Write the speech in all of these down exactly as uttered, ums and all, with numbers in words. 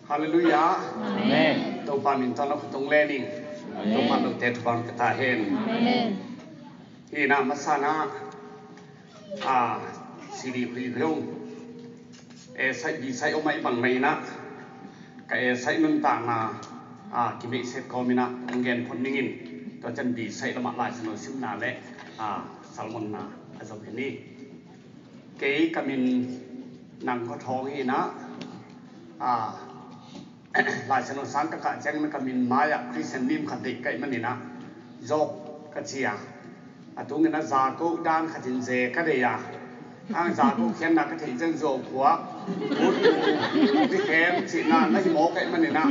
Halleluiah. Amen. Topa min tawh na khutung len ing. Amen. Topa lote thupha pia ta hen. Amen. Hi na masa na, a, sidi khui khui ung. E sai bi sai om ai bang mai na. Ka e sai nuntakna, a, kimeihset kawm ina ong gen phot ningin. Tua ciang bi sai lamah Lai Siangtho simna le, a, sermon na a zong hi ni. Kei ka min Nang Khaw Thawng hi na, a, Lai Siangtho sang ka kah ciangin ka min mai-ah Christian name khat deih ka hih manin ah Job ka ci a. A tungin ah Jakob dan khatin ze ka deih a. Hang Jakob khiatna ka theih ciang Job khua ut u, u ti khem cihna na hi maw ka hih manin ah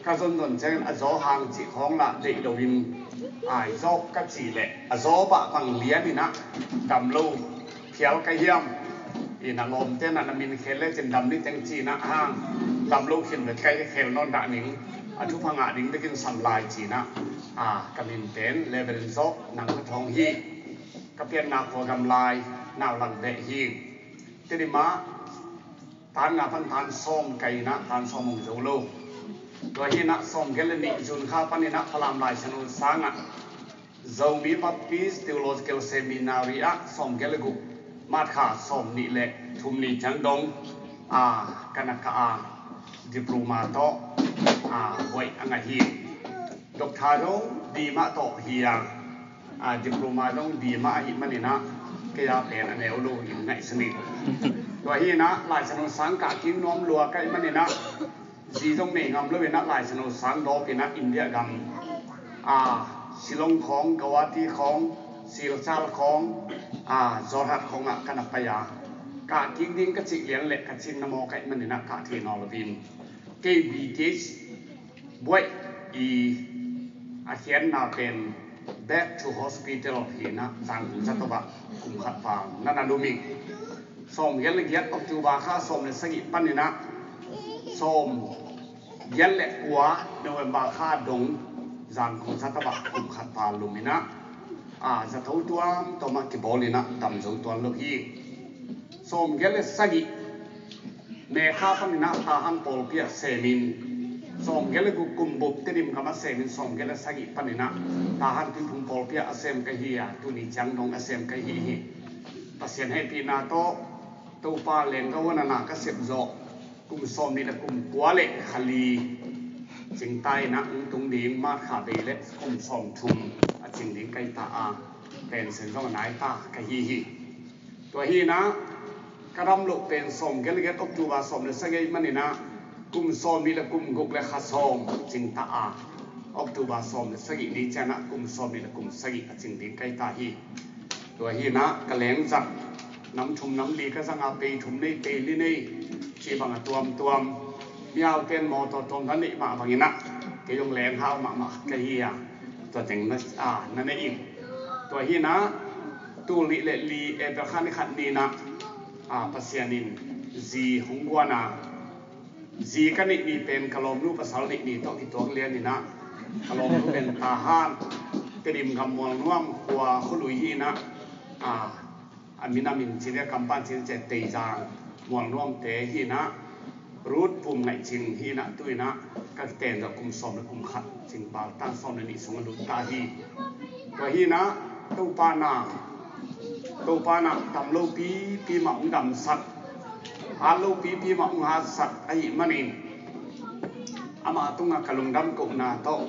ka zonzon ciangin a Job hang cih khawng lah deih loin, ai Job ka cih leh a Job ah bang lian in ah dam lo phial ka hiam? Ina lawmte na na min khel le cin dam ni teng cina hang dam lo khin vet kai khel nawn dah ning, a thupha ngah ding bekin sam lai cina, a, ka min pen Reverend Job Nang Khaw Thawng hi. Ka pianna khua Gamlai, nau lang beh hi. Tedim ah tan nga pan tan sawm ka ina tan sawm hong zo lo. Tua hi na sawm giat le nih June kha pan ina Falam Lai Siangtho sangah Zomi Baptist Theological Seminary ah sawm giat le guk March kha sawm nih le thum ni ciang dong, a, ka na kah a, diploma tawh, a, buaih a ngah hi. Doctor zong di mah tawh hi a, a, diploma zong di mah ahih manin ah kei a pen a neu lo in ngaihsun ing. Tua hi na Lai Siangtho sang kah kik nuam lua ka hih manin ah zi zong nei ngam lo in ah Lai Siangtho sang dawp in ah India gam, a, Shillong khawng, Guwahati khawng, Silchar khawng, a, Jorhat khawng ah ka na pai a. Kah kik ding ka cih lian leh ka cin na maw ka hih manin ah kah thei nawn lo in. K B K buaih i a khiatna pen Back to Hospital hi na, Zangkong zato ah kum khat pha na na lum ing. Sawm giat le giat October kha sawm le sagih pan ina sawm giat le kua November kha dong Zangkong zato ah kum khat pha lum ina, a, zato tuamtuam ah kibawl ina dam zo tuan lo hi. Sawm giat le sagih May kha pan ina Tahan pawlpi ah semin, sawm giat le guk kum bup Tedim gam ah semin, sawm giat le sagih pan ina Tahan Tuiphum pawlpi ah a sem ka hi a, tuni ciang dong a sem ka hi hi. Pasian hehpihna tawh Topa lengga huan a na ka sep zawh kum sawm nih le kum kua le kha li cingta ina hong tung ding March kha bei le kum sawm thum a cing ding ka hi ta a, pension zong a nai ta ka hi hi. Tua hi na ka dam loh pen sawm giat le giat October sawm le sagih man ina kum sawm nih le kum guk le kha sawm cingta a, October sawm le sagih ni ciang ah kum sawm nih le kum sagih a cing ding ka hi ta hi. Tua hi na ka leng zat nam thum nam li ka zang a, pei thum nei pei li nei ci bang a tuamtuam. Miau ten mawtaw tuam na neih mah bang ina kei zong leng hau mahmah ka hi a, tua teng na, a, na neih in. Tua hi na tul nih le li April kha ni khat ni na, a, Pasian in zi hong guan a, zi ka neih ni pen ka lawmnu pasal neih ni tawh kituak lian ina, ka lawmnu pen Tahan, Tedim gam Mualnuam khua khualui hi ina, a, a min a min cin le kampan cin ce Teizang Mualnuamte hi ina, Ruth Pum Ngaih Cing hi ina, tu ina ka kiten zawh kum sawm le kum khat cing bal tan sawm le nih sung a lut ta hi. Tua hi ina Topa na, Topa na dam lo pipi mah hong damsak, hat lo pipi mah hong hatsak ahih manin amah tungah ka lungdam kohna tawh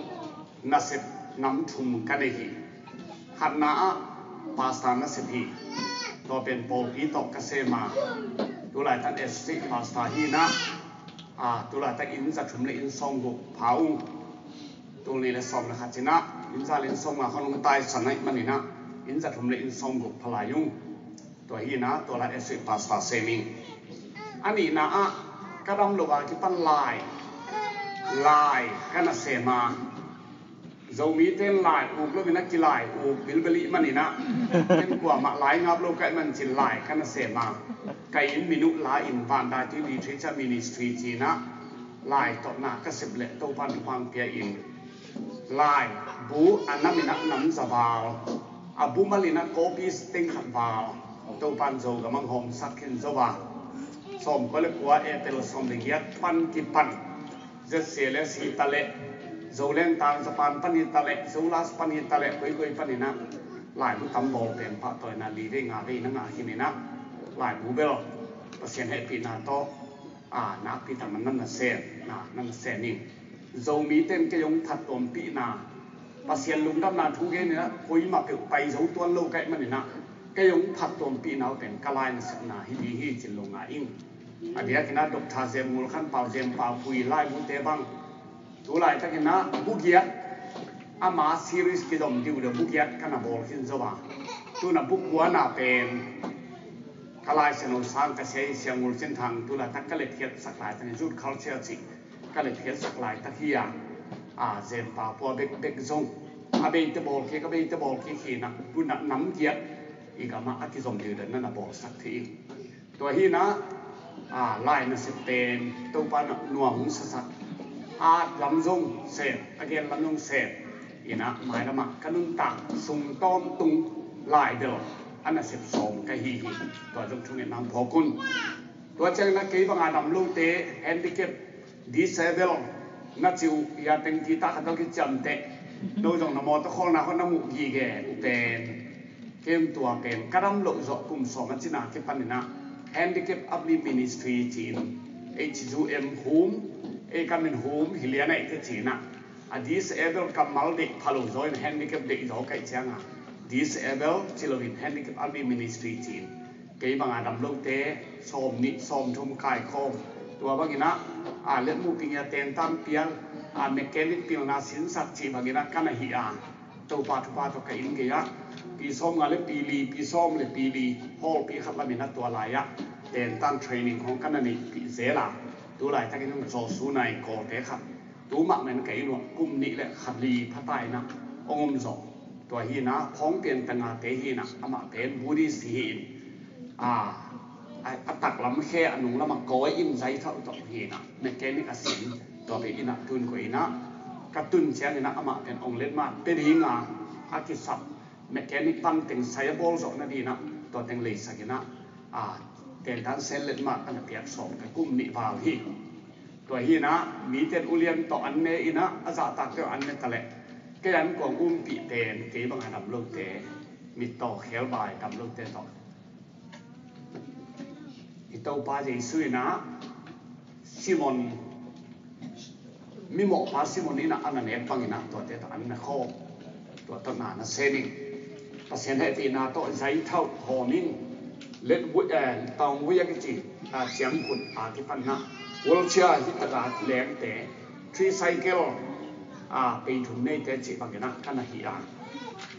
nasep nam thum ka nei hi. Khatna ah pastor nasep hi. Tua pen pawlpi tawh ka sem a, tulaitak associate pastor hi ina, a, tulaitak inn za thum le inn sawmguk pha ung. Tul nih le sawm le khat cin ah inn za le inn sawmnga khawng hong taisan ahih man ina inn za thum le inn sawmguk pha lai ung. Tua hi ina tua lai associate pastor sem ing. A nihna ah ka dam loh a kipan lai, lai ka na sem a, Zomite in lai uk lo ina kilai uk bilbel ih man ina, ken kuamah lai ngap lo ka hih man cin lai ka na sem a, ka inn min uh la in Vandaite Literature Ministry ci ina lai tawh na ka sep leh Topa in thupha hong pia in, lai bu a nam ina nam za val, a bu mal ina copy teng khat val, Topa in Zogam ah hong hawmsak khin zo a, sawmkua le kua April sawm le giat pan kipan Z C L S hi ta leh, Zoland Tang Japan pan hi ta leh, Zolas pan hi ta leh, koikoi panin ah laibu tam bawl pen pahtawina li vei nga vei na ngah hi in ah, laibu bel Pasian hehpihna tawh a nakpi tak na na sem, na na sem in. Zomite in kei hong phattuampihna, Pasian lungdamna thu gen in ah, koimah peuh pai zo tuan lo ka hih manin ah, kei hong phattuampihna uh pen ka lai nasepna hi ding hi cin lo ngah ing. A diakin ah Doctor Zem Ngul Khan Pau, Zem Pau Pui, laibute bang, tu laitakin ah bu giat, ama series kidom diudiu bu giat ka na bawl khin zo a, tu-in ah bu kuana pen ka Lai Siangtho sang ka sia hi, Sia Ngul Cin Thang, tu laitak ka letkhiatsak laitak, Youth Culture cih ka letkhiatsak laitak hi a, a, Zem Pau Pua bekbek zong, a beite bawl kik, a beite bawl kik hi in ah, tu-in ah nam giat i gamah a kizom diudiu na na bawlsak thei ing. Tua hi in ah, a, lai nasep pen Topa in ah nuam hong sasak, a at lam zong sem, a gen lam zong sem in ah, mailamah ka nuntak sung tawntung lai bel a nasep sawm ka hi hi. Tua zong thungetna hong phawk un. Tua ciangin ah kei banga dam lote, handicap, disable na ci uh, ya teng ti ta khat tawh kiciamteh, no zong na mawtaw khawlna khawng na muh gige uh pen, ken tua pen ka dam loh zawh kum sawm a cina kipanin ah Handicap Upbeat Ministry ci-in, H U M hum, ei ka min hum hi lian a, eite ci-in ah, a disable kammal deih pha lo zaw in handicap deih zaw ka hih cianga, disable ci loin Handicap Upbeat Ministry ci-in, kei banga dam lote sawm nih sawm thum kaikhawm, tua bangin ah, a, letmuh ping a tentan pial, a, mechanic pilna sinsak cih bangin ah ka na hi a, Topa thupha tawh ka inn gei-ah pi sawm nga le pi li, pi sawm le pi li, hall pi khat lamin ah tua lai-ah tentan training hong ka na neihpih zel a, tu laitakin hong zawsu nai kawlte khat, tu mah men ka inn uah kum nih le kha li phata in ah hong om zaw. Tua hi in ah, Phawng Pian Tanga te hi in ah, amah pen Buddhist hi in, a, a, a taklam khe a nunglamah kawi in zaithauh tawh hi in ah, mechanic a sin, tua pen in ah tun koih in ah, ka tun ciangin ah amah pen ong letmat pia ding a, a kisap mechanic pan teng sai a bawl zawh nading in ah, tua teng leisak in ah, a, tentan sen letmat a na piak sawm ka kum nih val hi. Tua hi in ah, mite in ulian tawh an ne in ah, a zahtakte tawh an ne ta leh, kei an kuang umpih pen, kei banga dam lote, mittaw khelbai dam lote tawh i Topa Jesu in ah Simon, mimawhpa Simon in ah a na nek bangin ah tuate tawh an na khawm, tua tawh na na sem in. Pasian hehpihna tawh zaithauh hawm in, let vui, eh, taung vui a kici, a, ciangkhut a kipan ah, wheelchair hi taka lengte, tricycle, a, pei thum neite cih bangin ah ka na hi a.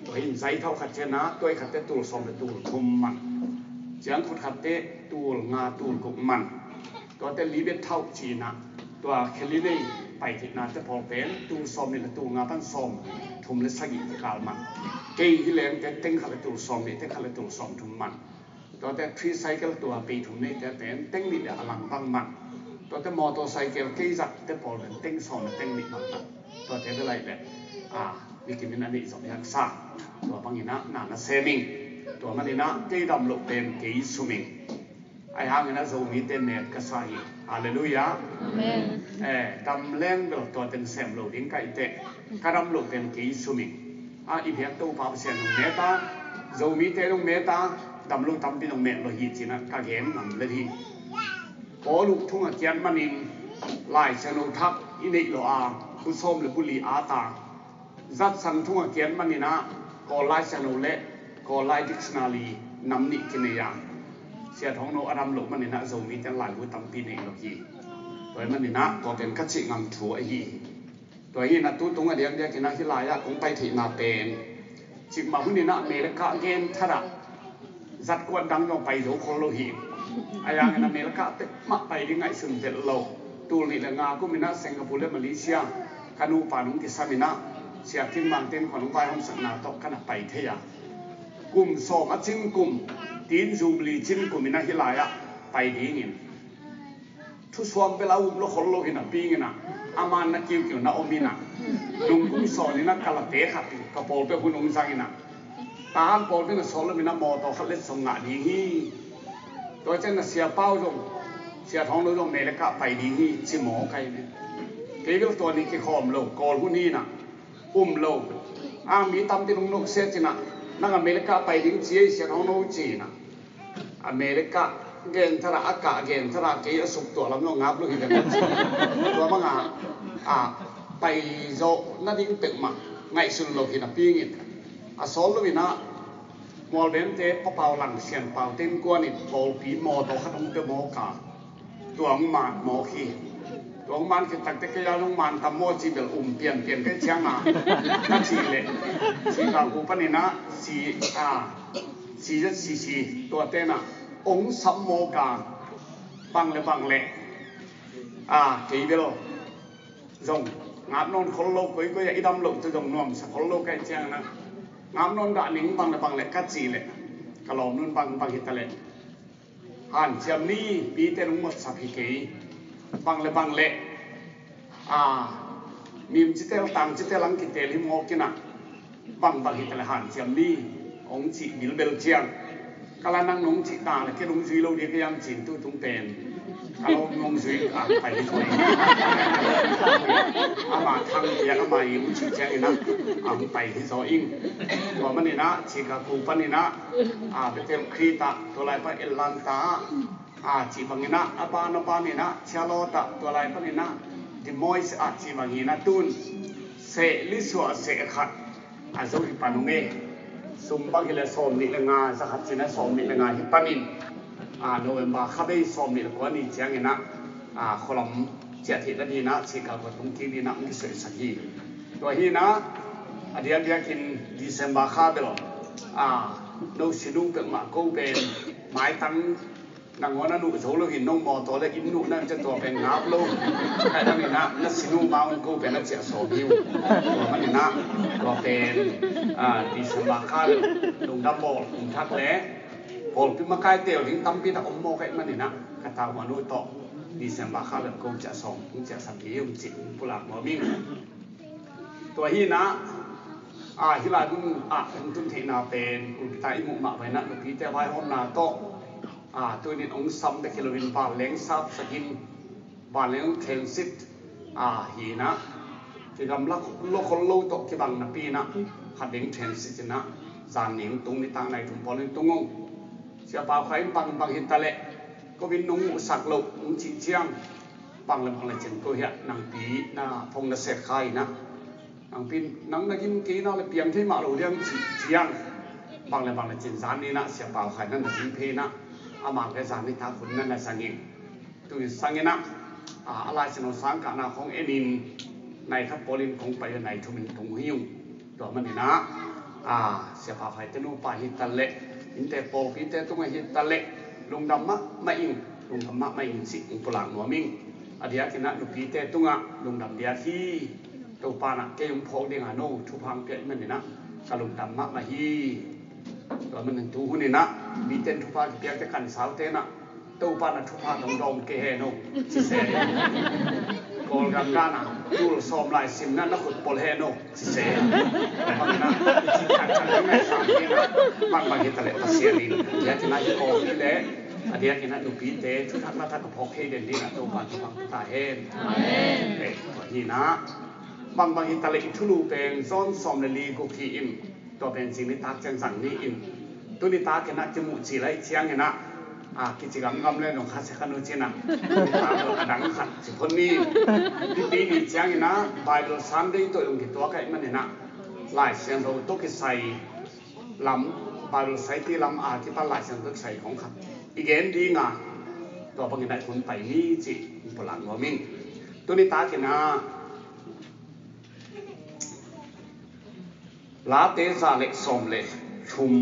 Tua hi in zaithauh khat ciang ah, tuai khatte tul sawm le tul thum man. Ciangkhut khatte tul nga tul guk man. Tuate libet thauh ci-in ah, tua kheli nei pai theihna te pawl pen tul sawm nih le tul nga pan sawm thum le sagih kikal man. Kei hi lengte teng khat le tul sawm nih, teng khat le tul sawm thum man. Tuate tricycle tua pei thum neite pen teng nih le a lang bang man. Tuate motorcycle kei zahte pawl pen teng sawm le teng nih bang man. Tuate bel ahih leh, a, mi kim in a neih zawh hi haksa. Tua bangin ah na na sem in. Tua manin ah kei dam loh pen kei sum in. Ahi hangin ah Zomite met ka sa hi. Halleluiah. Amen. Eh, dam leng bel tua teng sem lo ding ka hih teh, ka dam loh pen kei sum in. A, i biak Topa Pasian nong met a, Zomite nong met a, dam lo tampi nong met lo hi ci-in ah ka gen ngam lel hi. Paul uh thung a kiat manin, Lai Siangtho thak i neih lo a, bu sawm le bu li a ta. Zatsan thung a kiat manin ah, Kawl Lai Siangtho le Kawl Lai Dictionary nam nih kinei a, Sia Thawng No a dam loh manin ah Zomite in laibu tampi nei lo hi. Tua hi manin ah tua pen ka cih ngam thu ahi hi. Tua hi in ah tu tung a diakdiakin ah hih lai-ah kong pai theihna pen, cikmah hun in ah America genthat ah, zatkuat dang zong pai zo khol lo hi. Ahi hangin ah America peuhmah pai ding ngaihsun tel lo. Tul nih le nga kum in ah Singapore le Malaysia ka nupa nong kisam in ah, Sia King Mang ten kong nong vaihawmsakna tawh ka na pai thei a, kum sawm a cin kum, Teen Jubilee cin kum in ah hih lai-ah pai dingin, thusuam bel a um lo khol lo hi napi-in ah, a man na kiukiu na om in ah, lungkum sawn in ah ka late khat, ka pawlpi hun hong zang in ah, tahan pawlpi na sawt lo in ah mawtaw khat letsong ngah ding hi. Tua ciang na Sia Pau zong, Sia Thawng No zong America pai ding hi ci mawk ahi ve. Kei bel tua ni kikhawm lo, Kawl hun hi na, um lo. A mi tampi nong nusia ci na, nang America pai ding ci ei, sian hong no ci na. America gen thara a kah gen thara kei a suk tua lam lo ngap lo hi ve maw ci. Tua banga a pai zawh nading peuhmah ngaihsun lo hi na pingin. A sawl lo in a Mualbemte Pa Pau Lang, Sian Pau te innkuan in pawlpi mawtaw khat hong pia mawk a, tua hong man mawk hi. Tua hong man khit takte kei a hong man tam maw ci bel um pianpian kei ciang a, ka cih leh Chicago panin a si a, si zet si si tuate na hong sam mawk a, bang le bang le a kei bel zong ngap nawn khol lo, koikoi a i dam loh tu zong nuamsa khol lo ka hih ciangin a, ngap nawn dah ning bang le bang le ka cih leh ka lawm nun bang bang hi ta leh hanciam ni, pite nong mawtsap hi kei, bang le bang le a mim citel tang citel ang kitel hi mawk in a, bang bang hi ta leh hanciam ni hong cih bilbel ciang ka la nang nong cih ta leh kei nong zui lo ding ka hiam cin tu tung pen ka lawm nong zui a pai hi zaw ing. Ama thang piak ama i hong cih ciangin a hong pai hi zaw ing. Tua manin a Chicago panin a a Bethel Khrist ah tua lai pan Atlanta ah a cih bangin a a ban a panin a Charlotte ah tua lai panin a Des Moines ah cih bangin a tun seh li suah seh khat a zo hi pan ung e. Sum bang hi leh sawm nih le nga, za khat cin a sawm nih le nga hi panin a November kha bei sawm nih le kua ni ciangin a a khualam ciah theih nading in a Chicago tung kik ding in a hong kisuaisak hi. Tua hi in a a diakdiakin December kha bel a no sinu peuhmah ko pen maitang nangawn a nuh zo lo hi, no mawtaw le inn nuh na cia tua pen ngap lo. Kai dang in a na sinu ma un ko pen a ciah sawm hi uh. Tua manin a tua pen a December kha bel lungdam bawl kum thak le pawlpi makaite uh ding tampi tak om mawk ahih manin a ka tau manu tawh December kha bel ko ciah sawm hong ciah sak hi hong cih hong pulak nuam ing. Tua hi in a a hih lai mun ah hong tun theihna pen kulkita i muh mah vai in a nupite vaihawmna tawh a tunin hong sam bek hi loin vanleng sapsakin vanleng hong thlensit a hi in a kigamla lo khol lo tawh kibang napi in a khat ding thlensit in a zan ning tung nitak nai thum pawl in tung ung. Sia Pau Khai in bang bang hi ta leh ko in nong muhsak loh hong cih ciang bang le bang le cin ko hiah nangpi na phong na set kha in a nangpi nang na gim kei na le piang thei mah lo liang cih ciang bang le bang le cin zan ni na Sia Pau Khai na na zin phei na ama ke zan ni ta khun na na zang in. Tui sang in a a lai sino sang ka na khong en in nai khat pawl in kong pai nai thum in tung hi ung. Tua manin a a Sia Pau Khai te nupa hi ta leh innte pawlpite tung a hi ta leh lungdam mahmah ing, lungdam mahmah ing cih hong pulak nuam ing. A diakin a nupite tungah lungdam diak hi. Topa na kei hong phawk ding a no thupha hong piak manin a ka lungdam mahmah hi. Tua manin tu hun in a mite in thupha kipiak te kan sau te na Topa na thupha dong dong kei he no ci se. Kawlgam dan a tul sawm lai sim na na khut pol he no ci se. Bang na ci kan kan na sam he na bang bang hi ta leh Pasian in a diakin a hi kawm hi leh a diakin a nupite thuthak na thak a phawk hei den ding a Topa thupha ta hen. Amen. Hi na bang bang hi ta leh i thulu pen John sawm le li guk hi in tua pen ci nitak ciang zang ni in tu nitak in a kimuh ci lai ciangin a a kici gamgam le nong khat sia kha nu cin a a dang khat ci phot ni. Nipi ni ciangin a Bible Sunday tawh i hong kituak ahih manin a Lai Siangtho tawh kisai lam Bible society lam a kipan Lai Siangtho kisai hong khat i gen ding a tua bangin a i hun pai ni cih hong pulak nuam ing. Tu nitak in a Late za le sawm le thum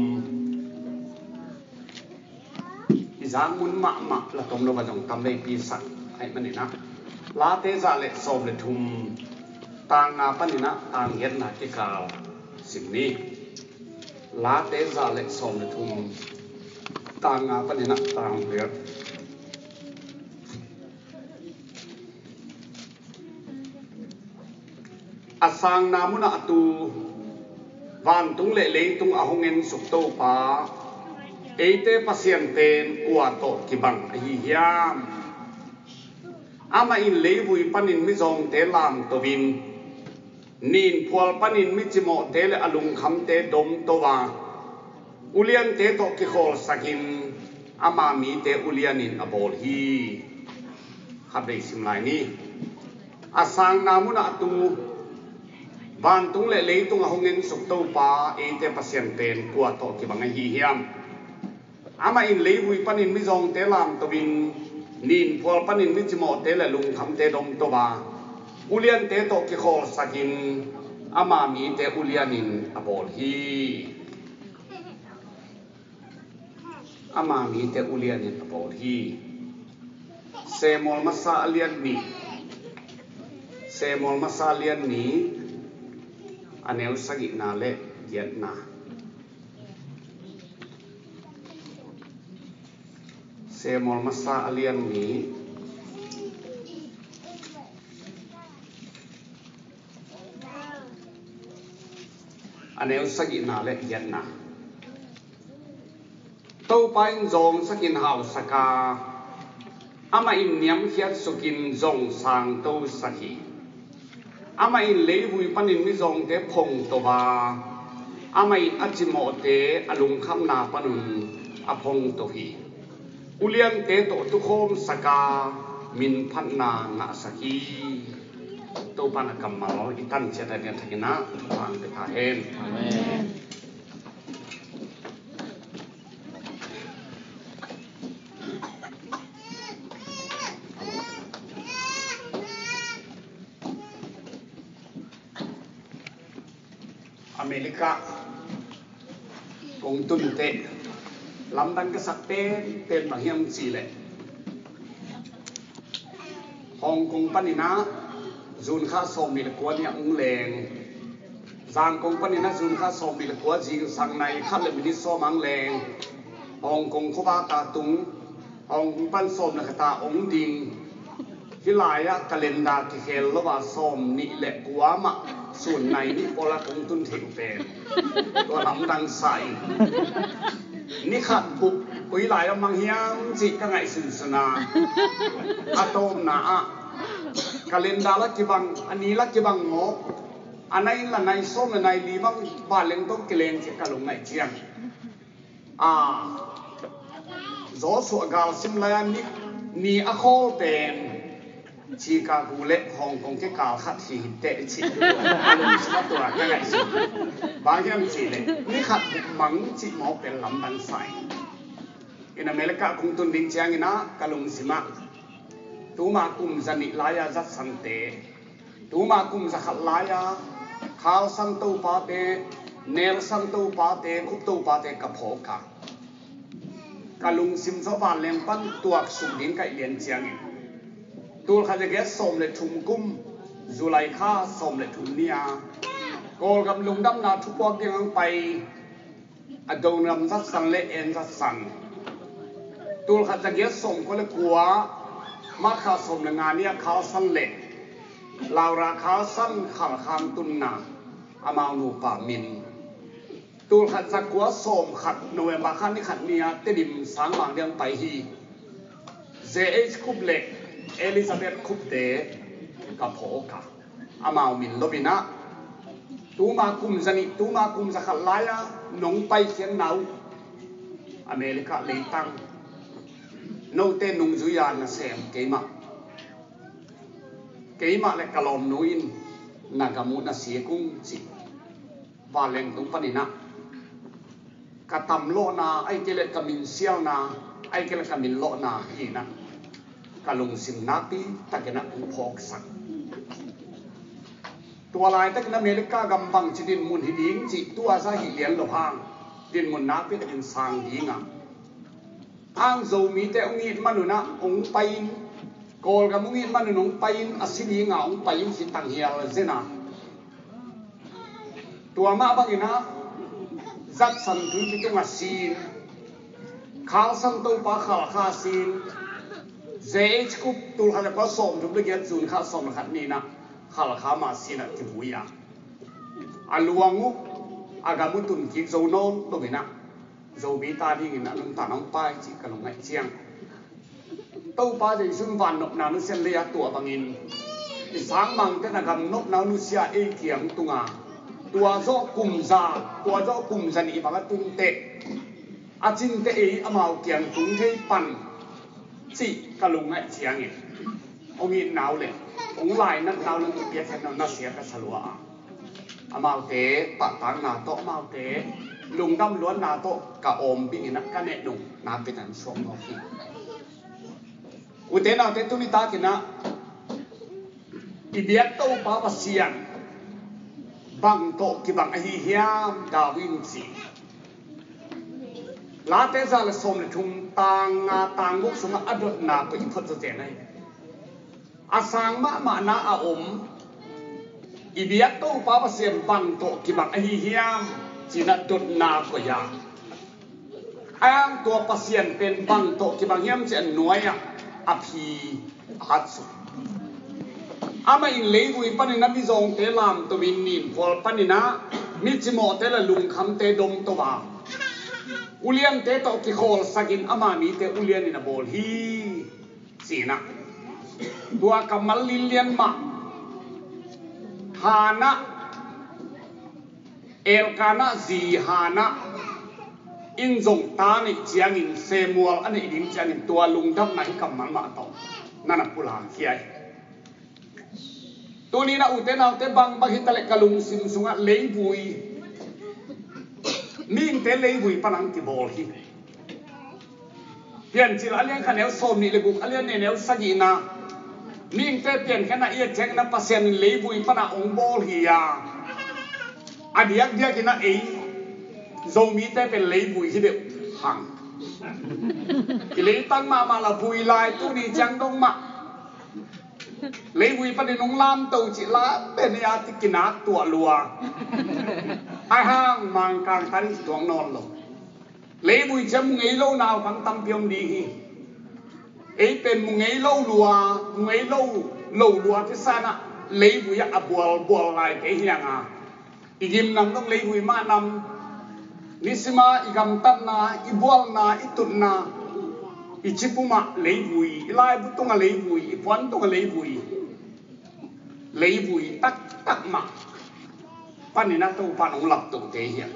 i zak mun mahmah la tom lo a zong tam veipi sak ahih manin a Late za le sawm le thum tang nga panin a tang giatna kikal sim ni. Late za le sawm le thum tang nga panin a tang giat. A sangna munah a tu vantung le leitung a hong ensuk Topa eite Pasian pen kua tawh kibang ahi hiam? Amah in leivui panin mizawngte lamto in, ninphual panin micimawhte le a lungkhamte domto a, uliante tawh kikhawlsakin ama mite ulianin a bawl hi. Khatvei sim lai ni. A sangna munah a tu, vantung le leitung a hong ensuk Topa eite Pasian pen kua tawh kibang ahi hiam? Amah in leivui panin mizawngte lamto in, ninphual panin micimawhte le lungkhamte domto a, uliante tawh kikhawlsakin ama mite ulianin a bawl hi. Ama mite ulianin a bawl hi. Samuel masa a lian nih. Samuel masa a lian nih, a neu sagihna le giatna. Samuel masa a lian nih, a neu sagihna le giatna. Topa in zawngsakin hausak a, amah in niamkhiat sukin zong sangtosak hi. Amah in leivui panin mizawngte phongto a, amah in a cimawhte a lungkhamna panun a phongto hi. Uliante tawh tukhawmsak a, minphatna ngahsak hi. Topa na kammal i tan ciat a dian thakin ah thupha ang pe ta hen. Amen. America kong tun teh lamdang ka sak penpen bang hiam cih leh, Hong Kong panin ah June kha sawmnih le kua ni a hong leng. Zangkong panin ah June kha sawmnih le kua zingsang nai khat le minit sawm a hong leng. Hong Kong khuavak a tung. Hong Kong pan sawm le khat a hong ding. Hih lai-ah calendar kikhel lo a sawmnih le kua mah sun nai nih pawl a kong tun theih uh pen tua lamdang sa in, ni khat bup koi lai-ah mang hiam cih ka ngaihsunsun a, a tawpna ah calendar la kibang, a ni la kibang mawk, a nai la nai sawm le nai li bang vanleng tawh kileng cih ka lungngaih ciang. Ah, Joshua galsim lai-a ni, ni a khawl pen Chicago le Hong Kong kikal khat hi teh cih a lungsim a tua ka ngaihsun. Bang hiam cih leh ni khat bup mang cih mawk pen lamdang sa in. In America kong tun ding ciangin ah ka lungsim ah tuma kum zanih lai-a zatsante, tuma kum zakhat lai-a Carlson topate, Nelson topate, Cook topate ka phawk a, ka lungsim zaw vanleng pan tuaksuk ding ka hih lian ciangin, tulkhat zagiat sawm le thum kum July kha sawm le thum ni-a Kawlgam lungdamna thupuak ding hong pai a Donram zatsan le en zatsan. Tulkhat zagiat sawmkua le kua March kha sawm le nga ni-a Carlson le Laura Carlson Khalkha hong tunna, amau nupa min. Tulkhat zakua sawmkhat November kha ni khat ni-a Tedim sangmang ding hong pai hi. J H Cook le Elizabeth Cookte ka phawk a, amau min lo in ah tuma kum zanih, tuma kum zakhat lai-a nong paikhiatna uh America leitang, note nungzui-a nasem keimah, keimah le ka lawmnu in na gam uh na sik ung cih vanleng tung panin ah ka tamlawhna, ahih kei leh ka minsialna, ahih kei leh ka minlawhna hi in ah ka lungsim nakpi takin ah kong phawksak. Tua laitakin America gam bangci dinmun hi ding cih tu-a zah hi lian lo hang, dinmun nakpi takin sang ding a, ang Zomite hong it man un ah hong pai in, Kawlgam hong it man un hong pai in, a si ding a hong pai in, hi tanghial zen a. Tua mah bangin ah zatsan tuipi tungah si in, Khalsan topa Khalkha si in, J H Cook tulkhat le kua sawmthum le giat June kha sawm le khat ni-in ah Khalkha mah si in ah kivui a, a luang uh, a gam uh tun kik zo nawn lo in ah Zomi ta dingin a nuntak hong pai cih ka lungngaih ciang. Topa Jesu in van nopna nusia lei a tuah bangin i sangmangte na gam nopna nusia ei kiang tunga tua zawh kum za, tua zawh kum za nih bang a tunteh a cinte ei amau kiang tung thei pan cih ka lungngaih ciangin hong itna uh le hong lainatna uh le hong piakhiatna uh nasia ka sa lua a, amaute pahtakna tawh, amaute lungdam luatna tawh ka awm bingin ah ka neh nung na pia tan suak mawk hi. Ute naute, tuni takin ah i biak Topa Pasian bang tawh kibang ahi hiam, David in ci. Late za le sawm le thum, tang nga, tang guk sungah a dotna tawh i phawt zawzen ahi. A sang mahmahna a om, i biak Topa Pasian bang tawh kibang ahi hiam, ci-in ah dotna koih a, a ang tua Pasian pen bang tawh kibang hiam ci-in nuai-ah a phi a hat suk. Amah in leivui panin a mizawngte lamtomin, ninphual panin ah micimawhte le lungkhamte domto a, uliante tawh kikhawlsakin ama mite ulianin a bawl hi, ci-in ah tua kammal linlian mah, Hannah, Elkanah zi Hannah in zong ta neih ciangin, Samuel a neih ding ciangin tua lungdamna hih kammal mah tawh na na pulak hi. Tuni-in ah ute naute, bangbang hitaleh ka lungsim sungah leivui, mihingte leivui pan hong kibawl hi. Piancil a lian khat neu sawm nih le guk, a lian nih neu sagihna, mihingte piankhiatna i et ciangin ah Pasian in leivui pan ah hong bawl hi a, a diakdiakin ah ei Zomite pen leivui hi deuh hang. I leitang mahmah la vui lai, tuni ciang dong mah leivui panin hong lamto cih la pen ei a ti kinak tuah lua. Ahi hang Mangkang tan i tuak nawn lo. Leivui ciang mu ngei lo naupang tampi om ding hi. Ei pen mu ngei lo lua, mu ngei lo, lo lua te san ah leivui ah a bual bual lai kei hi hang a, i gimnam dong leivui mah nam. Nisima i gamtatna, i bualna, i tutna, i cipumah leivui, i laibu tungah leivui, i puan tungah leivui. Leivui taktak mah panin ah Topa in hong laptoh kei hi a.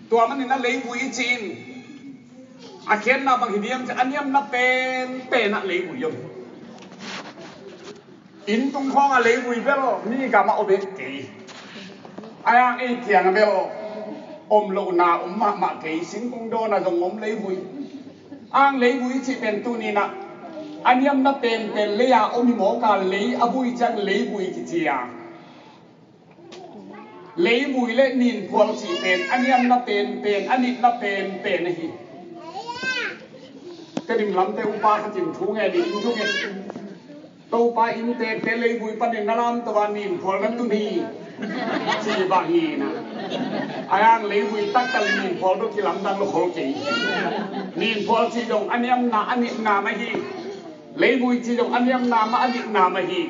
Tua manin ah leivui i cih in a khiatna bang hi diam cih a niamna penpen ah leivui om. Inn tung khawng a leivui bel mi gam ah om het kei. A ang ei kiang a bel om lohna om mahmah kei, singkung dawn a zong om leivui. Ang leivui cih pen tuni-in ah a niamna penpen lei a om hi mawk a, lei a vui ciang leivui kici a. Leivui le ninphual cih pen a niamna penpen, a nitna penpen ahi. Tedim lamte upa khat in thu ngen in, thu ngen. Topa inntekte leivui panin na lamto a, ninphual na tun hi, ci bang hi na. A ang leivui taktak le ninphual tawh kilamdang lo khol kei. Ninphual cih zong a niamna, a nitna mah hi. Leivui cih zong a niamna mah, a nitna mah hi.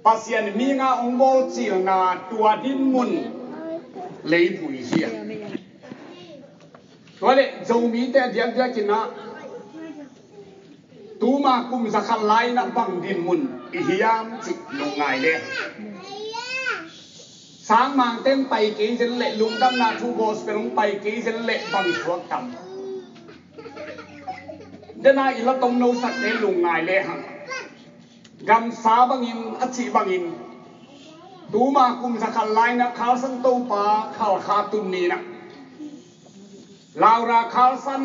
Pasian in mi nga hong bawl cilna tua dinmun leivui hi a. Tua leh Zomite a diakdiakin ah tuma kum za khat lai-in ah bang dinmun i hiam cih lungngai le. Sangmangte hong pai kei zen leh, lungdamna thu gospel hong pai kei zen leh bang thuak tam. Dena i la tomno sakte lungngai le hang. Gamsa bangin, a cih bangin, tuma kum za khat lai-in ah Khalsan Topa Khalkha tun ni-in ah Laura Khalsan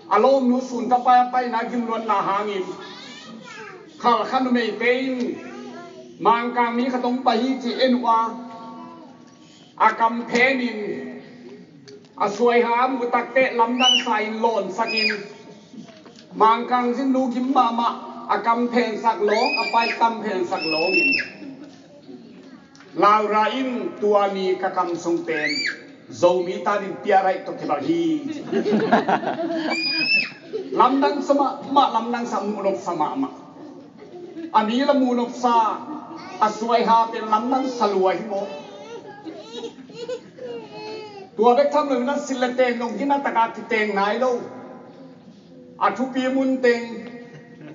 a lawmnu sun thapai a paina gimluatna hangin Khalkha numeite in Mangkang mi khat hong pai hi cih en uh a, a kam phenin a suaiha a muh takteh lamdangsa in lawnsakin, Mangkang zinnu gim mahmah, a kam phensak lawng, a paikam phensak lawngin Laura in tua ni ka kam sung pen Zomi tanin piaraih tawh kibang hi. Lamdang sa mahmah, lamdang sa, muhnopsa mahmah. A mi la muhnopsa, a suaiha pen lamdang sa lua hi maw. Tua bek tham loin a silh le teng dong hi na taka kiteng nai lo. A thupi mun teng,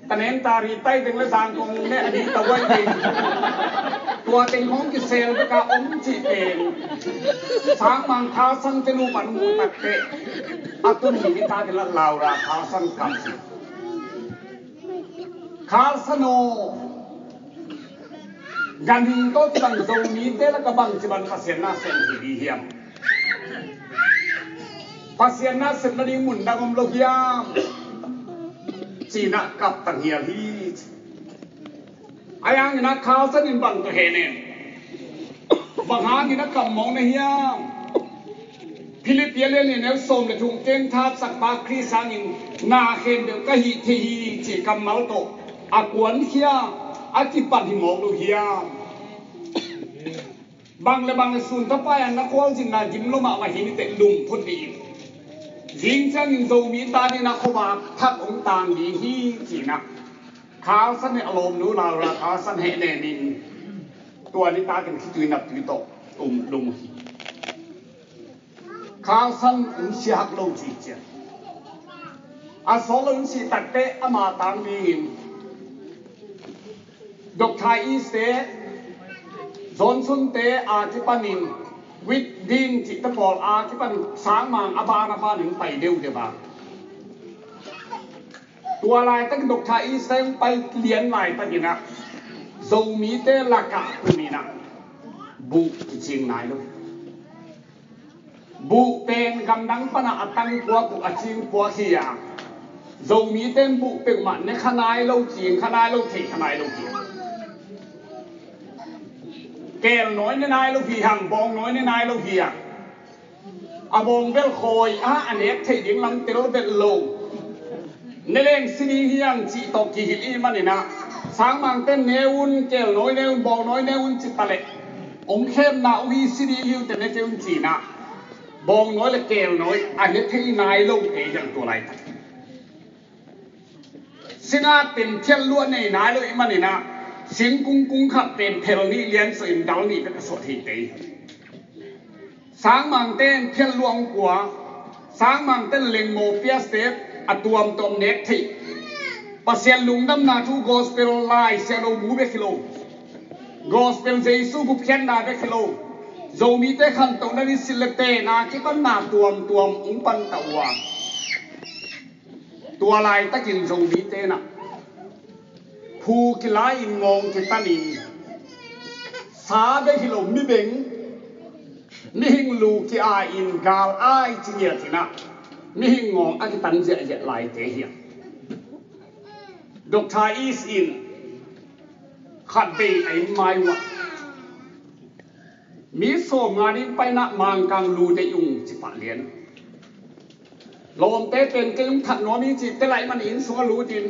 tanen tari tai teng le zangkong ne a di tawai teng, tua teng hong kisel beka om cih pen Sangmang Khalsan te nu pan mu takteh a tun ni ta de la Laura Khalsan Khalsan. Khalsan aw, ganhing tawh kibang Zomite laka bangci bang Pasian nasem hi di hiam? Pasian nasem nading mun dang om lo hiam? Ci-in ah kaptang hial hi. A yang in ah Khalsan in bang tawh hehnem? Bang hangin a kammawng na hiam? Philippi a lian nih neu sawm le thum, ken thahatsak pa Khrist hangin na khempeuh ka hih thei hi cih kammal tawh a kuankhia a kipan hi mawk lo hiam? Bang le bang le sun thapai-a na khualzinna gim lo mahmah hi ni teh lum phot dih in. Zing ciangin Zomi ta dingin a khuavak thak hong tang ding hi ci-in ah Khalsan in a lawmnu Laura Khalsan hehnem in tua ni takin khitui naptui tawh um lum uh hi. Khalsan in siahak lo ci cian. A sawt lo in sih takteh ama tang dingin Doctor East te, Johnson te a kipanin, Wit Din cihte pawl a kipan Sangmang a ban a banin pai deuhdeuh a. Tua laitakin Doctor East te pai lian laitakin ah Zomite lakah kum in ah buh kicing nai lo. Buh pen gamdang panah a tang puak uh a cing puak hi a, Zomite in buh peuhmah ne kha nai lo, cing kha nai lo, theih kha nai lo hi. Keel nawi ne nai lo hi hang, bawng nawi ne nai lo hi hang. A bawng bel khawi a, a nek theih ding lam tel vet lo. Ne leng si ding hi hang cih tawh kihilh i hih manin ah Sangmangte in ne un, keel nawi ne un, bawng nawi ne un ci ta leh, hong khemna uh hi, si ding hi uh teh ne kei un ci-in ah bawng nawi le keel nawi a ne thei nai lote hi hang tua laitak. Singatte in phiat luah nei nai lo i hih manin ah singkung kung khat pen phel nih lian suah in dal nih bek a suah theite hi. Sangmangte in phiat luah hong kua, Sangmangte in lengmaw piaste a tuamtuam nek theih. Pasian lungdamna thu gospel Lai Siangtho bu bek hi lo. Gospel Jesu gupkhiatna bek hi lo. Zomite khantohna ni silh le tena kipanna tuamtuam hong pan ta uh a. Tua laitakin Zomite in ah phu kila-in ngawng kitanin, sa bek hi lo, mi beng, mihing lu ki-ai-in gal ai ci ngiat in ah mihing ngawng a kitan ziahziah laite hi a. Doctor East in khat vei a inn mai uh ah mi sawmnga ding paina Mangkang lu deih ung ci pah lian. Lawmte pen kei hong that nuam hi cih tel ahih manin inn sungah lutin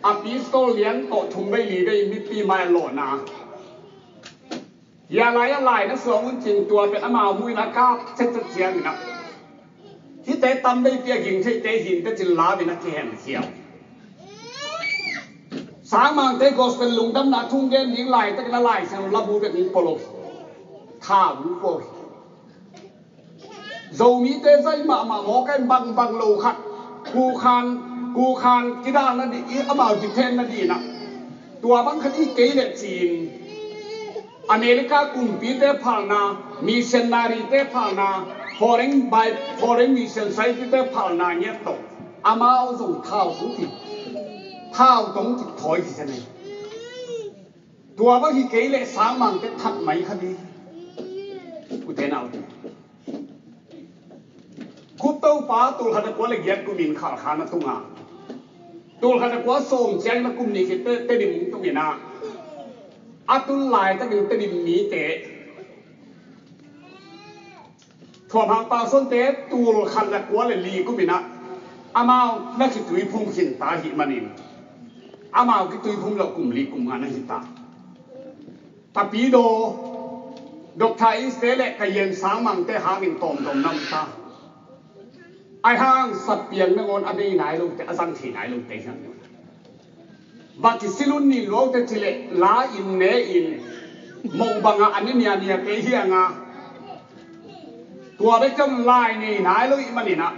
a pistol lian tawh thum vei li vei mipi mai a lawhna. Hia lai a lai na suang un cin tua pen amau muin a kap cetcet ciangin ah hihte tam veipi a ging theite hinte cin lam in a kihen khiau. Sangmangte gospel lungdamna thu gen ding laitakin a Lai Siangtho labu bek hong pua lo. Tha hong pua hi. Zomite zai mahmah mawk a in bangbang lo khat kukhan kukhan kidal nadih i amau diphen nadih in ah tua bang khat i kei leh ci-in America kumpite phalna, missionary-te phalna, foreign by foreign mission society-te phalna ngiat tawh amau zong thau tawng ki thau tawng ki thawi hi zen hi. Tua bang hi kei leh Sangmangte that mai kha ding. Ute naute, Khup Topa tulkhat a kua le giat kumin Khalkha na tung a, tulkhat a kua sawm ciang na kum nih khit Tedim hong tung in ah a tun laitakin Tedim mite Thuam Hang Pau Suante tulkhat le kua le li kum in ah amau na kituiphum khin ta ahih manin amau kituiphum loh kum li kum nga na hi ta. Tapidaw, Doctor East-te le Kayin Sangmangte hangin tawmtawm na om ta. Ahi hang sapiang nangawn a bei nai lote, a zang thei nai lote hi hang. Va kisilun nin luaute ci leh la-in ne-in moh bangah a ne nianiate hi hang a, tua bek ciang lai nei nai lo i hih manin ah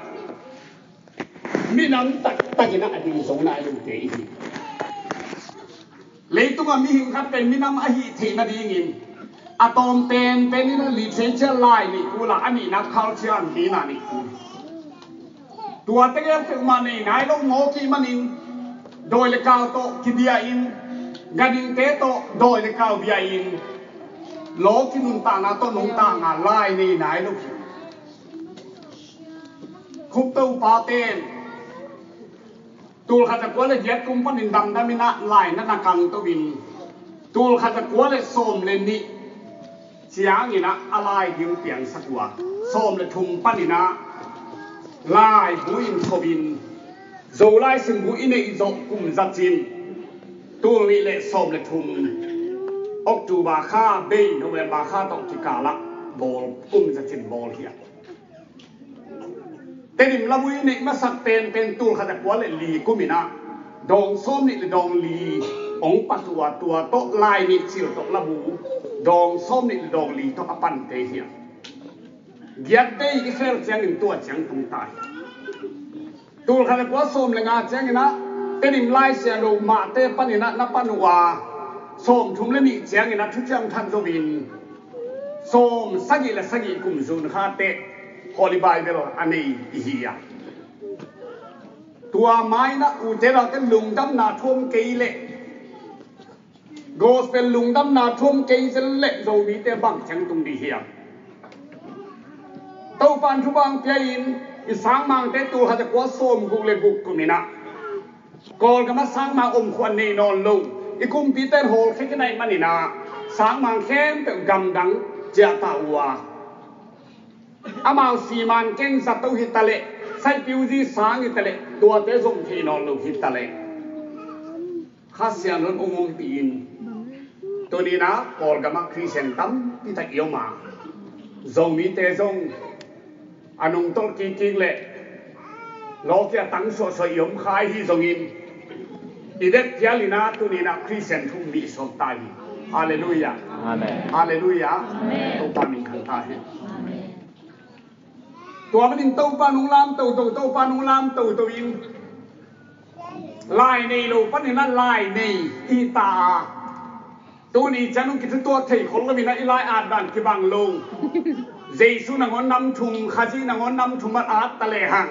Minam taktakin a ding zo nai lote i hi. Leitung a mihing khat pen minam a hih theih nadingin a tawm penpen in a literature lai nih kul a, a nihna culture an tina nih kul. Tua tegel peuhmah nei nai lo mawk ih manin dawi le kau tawh kibia in, ganhingte tawh dawi le kau bia in, law kinuntakna tawh nuntakna lai nei nai lo hi. Khupto paten tulkhat a kua le giat kum panin damdam in a lai na na kang to in, tulkhat a kua le sawm le nih ciangin a lai ding piangsak uh a, sawm le thum panin a laibu in thawh in, Zolai Simbu i neih zawh kum zacin tul nih le sawm le thum, October kha bei November kha tawh kikal ah bawl, kum zacin bawl hi a. Tedim labu i neih masak penpen tulkhat a kua le li kum in a dawng sawm nih le dawng li hong pat uh a, tua tawh lai nih cil tawh labu dawng sawm nih le dawng li tawh a pante hi a. Giat bei i khel ciangin tua ciang tung ta hi. Tulkhat a kua sawm le nga ciangin a Tedim Lai Siangtho mahte panin a na pan uh a, sawm thum le nih ciangin a thuciam that zo in sawm sagih le sagih kum zun kha teh Holy Bible a nei i hi a. Tua mai in a ute naute lungdamna thuam kei leh, gospel lungdamna thuam kei zel leh Zomite bang ciang tung ding hiam? Topa'n thupha hong pia in i sangmangte tulkhat a kua sawm guk le guk kum in a Kawlgam ah sangmang om khuan nei nawn lo, i kumpite'n hawlkhia khin ahih manin a sangmang khempeuh gamdang ciah ta uh a. Amau siman keng zato hi ta leh, saipiu zi sang hi ta leh, tuate zong thei nawn lo hi ta leh, Kha Siangtho in hong ompih in, tuni in a Kawlgam ah Khristian tampi tak i om a, Zomite zong a nungtolh kikkik leh lawkia tang suahsuah i om kha i hi zongin, i det phial in a tuni in a Khristian thum nih sawm ta hi. Halleluiah. Amen. Halleluiah. Amen. Topa min thang ta hi. Amen. Tua manin Topa nung lam toto, Topa nung lam toto in lai nei lo panin a lai nei i ta a. Tuni ciang hong kithutuak thei khol lo in a i lai at dan kibang lo. Jesu nangawn nam thum, Khazih nangawn nam thum a at ta lehang,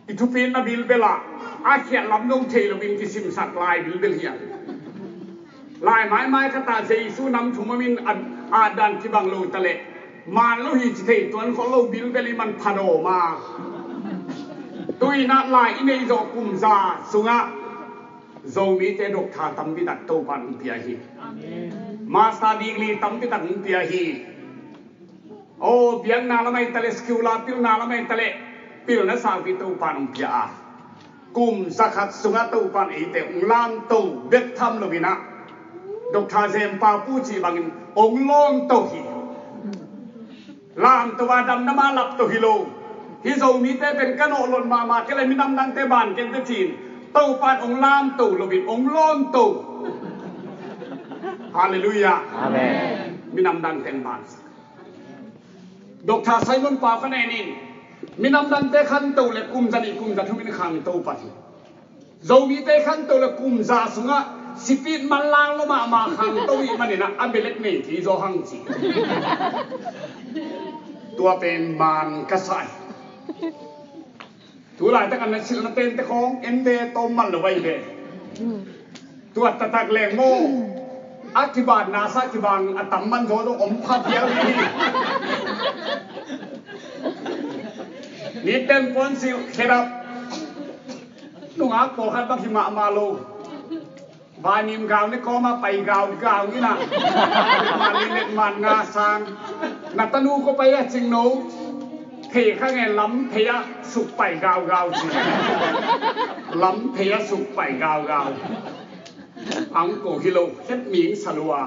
i thupitna bilbel ah a khiat lam dong thei lo in kisimsak lai bilbel hi a. Lai maimai khat ah Jesu nam thum om in at dan kibang lo ta leh, man lo hi ci thei tuan khol lo bilbel i man pha dawm a. Tu in a lai i nei zawh kum za sungah Zomite doctor tampi tak Topa'n hong pia hi. Amen. Master degree tampi tak hong pia hi. Aw, biakna lam ahi ta leh, secular pilna lam ahi ta leh, pilna saupi Topa'n hong pia a. Kum za khat sungah Topa'n eite hong lamto bek tham lo in a, Doctor Jem Pau Pu cih bangin hong lawmto hi. Lamto a damdam a lapto hi lo. Hih Zomite pen ka nawhlon mahmah kei leh minam dangte ban kei in teh ci-in, Topa'n hong lamto lo in hong lawmto. Halleluiah. Amen. Minam dangte hong ban. Doctor Simon Pau kha nen in, minam dangte khanto leh kum za nih kum za thum in khangto pah hi. Zomite khanto leh kum za sungah sipit manlang lo mahmah khangto ahih manin a, a belet nei kei zaw hang ci. Tua pen man ka sa hi. Tu laitak a na silhna tente khawng en ve tawm man lo vai ve. Tua taktak leng maw, a kibatna sa kibang a tam man zaw zaw om pha pial hi. Ni ten puan silh khedap nungak pawlkhat bang hi mahmah lo. Vainim gau ne kawma pai gau gau ni na. Man ni net man nga sang. Na tanu ko pai a cing no. Thei kha nge lam thei a suk pai gau gau ci. Lam thei a suk pai gau gau. Ang ko hi lo het ming sa lua.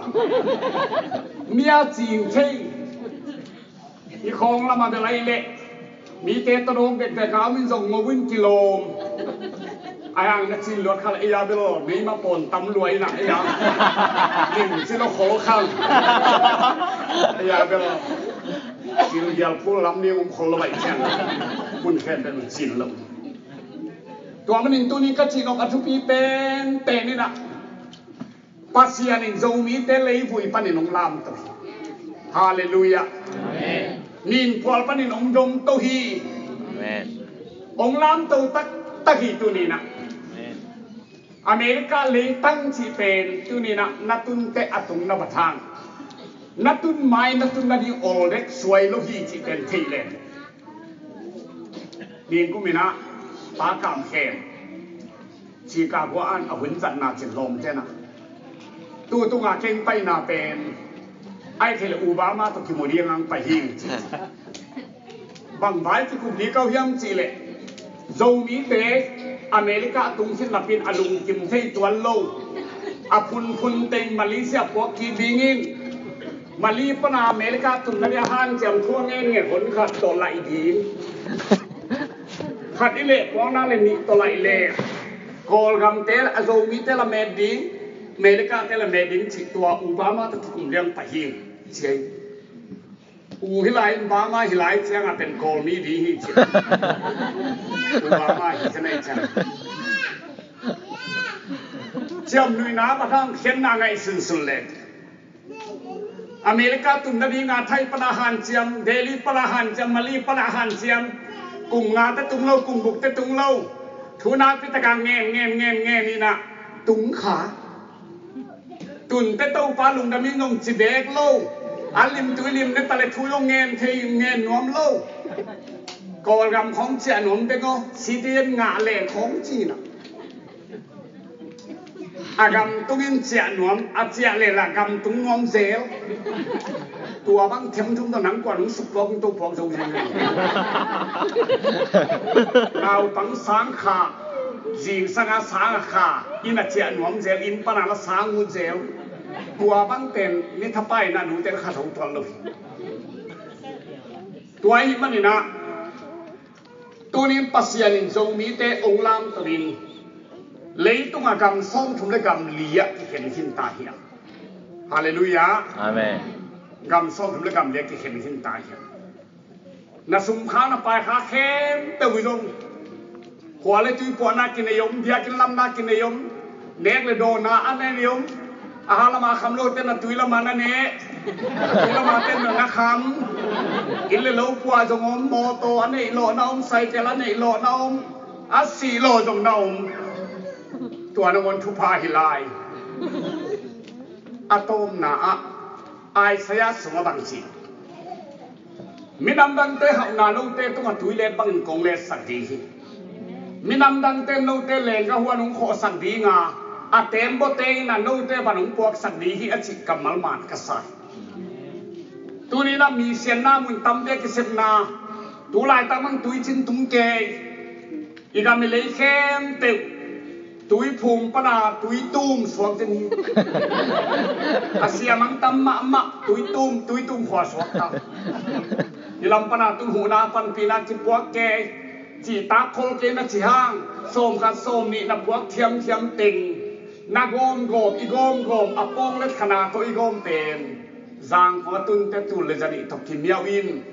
Mia cing thei. I khawng lam a bel ahi leh mite tadawk dekdek a om in zong ngo in kilawm. A hang na cin luat kha leh ei a bel nei ma pawn tam lua in a ei a. Lim ci lo khol khang. Ei a bel cin gial phul lam ni um khol lo bai ciang. Mun khen bel cin lo. Tua manin tuni ka cihnop a thupi penpen in ah, Pasian in Zomite leivui panin hong lamto hi. Halleluiah. Ninphual panin hong domto hi. Hong lamto taktak hi tuni in ah. America leitang cih pen tuni in ah na tunte a tung na va thang, na tun mai na tun na ding ol dek suai lo hi cih pen thei leng. Ningkum in ah Pa Kam Khen Chicago ah a hun zatna cin lawmte in ah, tu tunga keng paina pen ai thei le Obama tawh kimu ding ang pai hi ci. Bang vai kikum ding kau hiam cih leh, Zomite America a tung khit napin a lungkim thei tuan lo, a phunphun teng Malaysia puak kik dingin, Mali pana America tunna dia hanciam thu a ngen ngen hon khat tawh laih ding. Khat i leh puakna le nih tawh laih le, Kawlgamte a Zomite la met ding, Americate la met ding cih tua Obama tawh kikum liang pai hi ci hi. U hi lai in Bama hi lai ciangah pen Kawl mi ding hi ci. U Bama hi ciang ei ciang. Ciamnuihna a thang khenna ngaihsunsun le, America tunna dinga Thai pana hanciam, Delhi pana hanciam, Mali pana hanciam, kum nga te tung lo, kum guk te tung lo. Thu nakpi taka ngen ngen ngen ngen in ah tung kha. Tunte Topa lungdam in zong ci bek lo. A lim tui lim ne ta le thu zong ngen thei ngen nuam lo. Kawlgam khong ciah nuam bek aw, citizen ngah leng khong ci in ah. A gam tungin ciah nuam, a ciah leh lah gam tung nuam zel. Tua bang them thum tawh nang kua nung suk puak nung to puak zo zel. Naupang sang kha, zingsang a sang a kha, inn a ciah nuam zel, inn pana la sang ut zel. Tua bang pen ni thapai na nute kha zo tuan lo hi. Tua ahih manin ah, tunin Pasian in Zomite hong lamto in, leitung a gam sawmthum le gam li ah kikhen khin ta hi a. Halleluiah. Amen. Gam sawmthum le gam li ah kikhen khin ta hi a. Na sum kha na pai kha khempeuh hi zong, khua le tui puahna kinei om, biakinn lamna kinei om, nek le dawna a nei om. A ha lama kham lote na tui lama na ne, tui lama te na na kham. Inn le lo pua zong om, mawtaw a neih lawh na om, cycle a neih lawh na om, a sih lawh zong na om. Tua nangawn thupha hi lai. A tawpna ah Isaiah sungah bang ci? Minam dangte hauhna note tungah tui let bangin kong letsak ding hi. Minam dangte note leenggah huan hong khawhsak dinga, a teembaw tengin a note van hong puaksak ding hi, a cih kammal man ka sa hi. Tuni-in ah mi siatna mun tampi a kisepna, tu laitak bang tuicin tung kei. I gam i lei khempeuh tuiphum pana tuitum suak zen hi. A siamang tam mahmah, tuitum tuitum khua suak ta. I lam pana tun huhna panpihna kipuak kei, cihtak khol kei na ci hang, sawmkhat sawmnih na puak thiamthiam teng, na gawmgawm, i gawmgawm, a pawng le khana tawh i gawm pen, zangkong a tunte tul le zanih tawh kimiau in,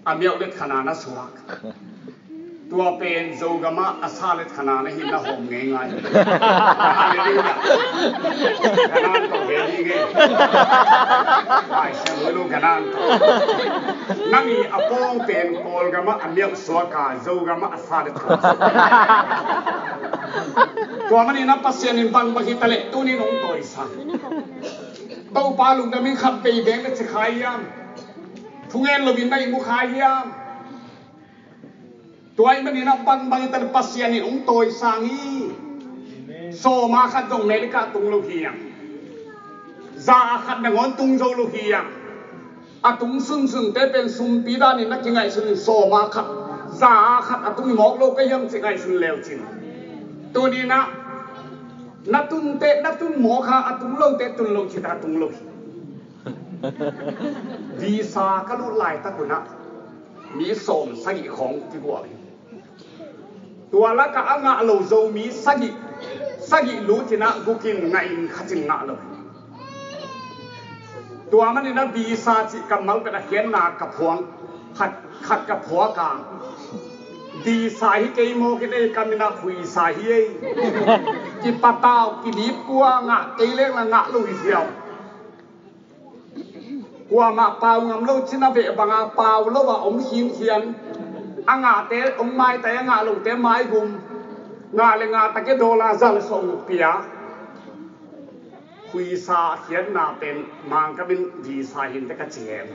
a miauh le khana na suak. Tua pen Zogamah a sa le khana na hi na hawm ngeingai. Halleluiah. Ganan tawh gen hi ngei. Ai, siang lo ganan tawh. Nang i a pawng pen Kawlgamah a miauh suak a, Zogamah a sa le khana suak. Tua manin ah Pasian in bangbang hi ta leh tunin hong tawisa. Topa lungdam in khat bei bek na ci kha hiam? Thungen loin na ihmu kha hiam? Tua ahih manin ah bangbang hi ta leh Pasian in hong tawisang hi. Sawma khat zong America tung lo hiam? Za a khat nangawn tung zo lo hiam? A tung sunsunte pen sumpi danin na kingaihsun in sawma khat, za a khat a tung mawk lo ka hiam cih ngaihsun leu cin. Tuni-in ah na tunte na tun mawk a, a tung lote tun lo cih tak a tung lo hi. Visa ka lut laitak un ah mi sawm sagih khawng kigual hi. Tua lakah a ngah lo Zomi sagih, sagih lut in ah guk in ngah in khat in ngah lo hi. Tua manin ah visa cih kammal pen a khiatna ka phuang, khat, khat ka phuak a. Disa hi kei maw, kei nei kamin ah khuisa hi ei. Kipatau kidip kua ngah kei leng la ngah lo hi ziau. Kuamah pau ngam lo cin a veh banga pau lo a om khinkhian. A ngahte om maitai, a ngah lote maigum. Ngah le ngah take dollar za le sawm pia. Khuisa khiatna pen Mangkam in disa hinte ka ci hen.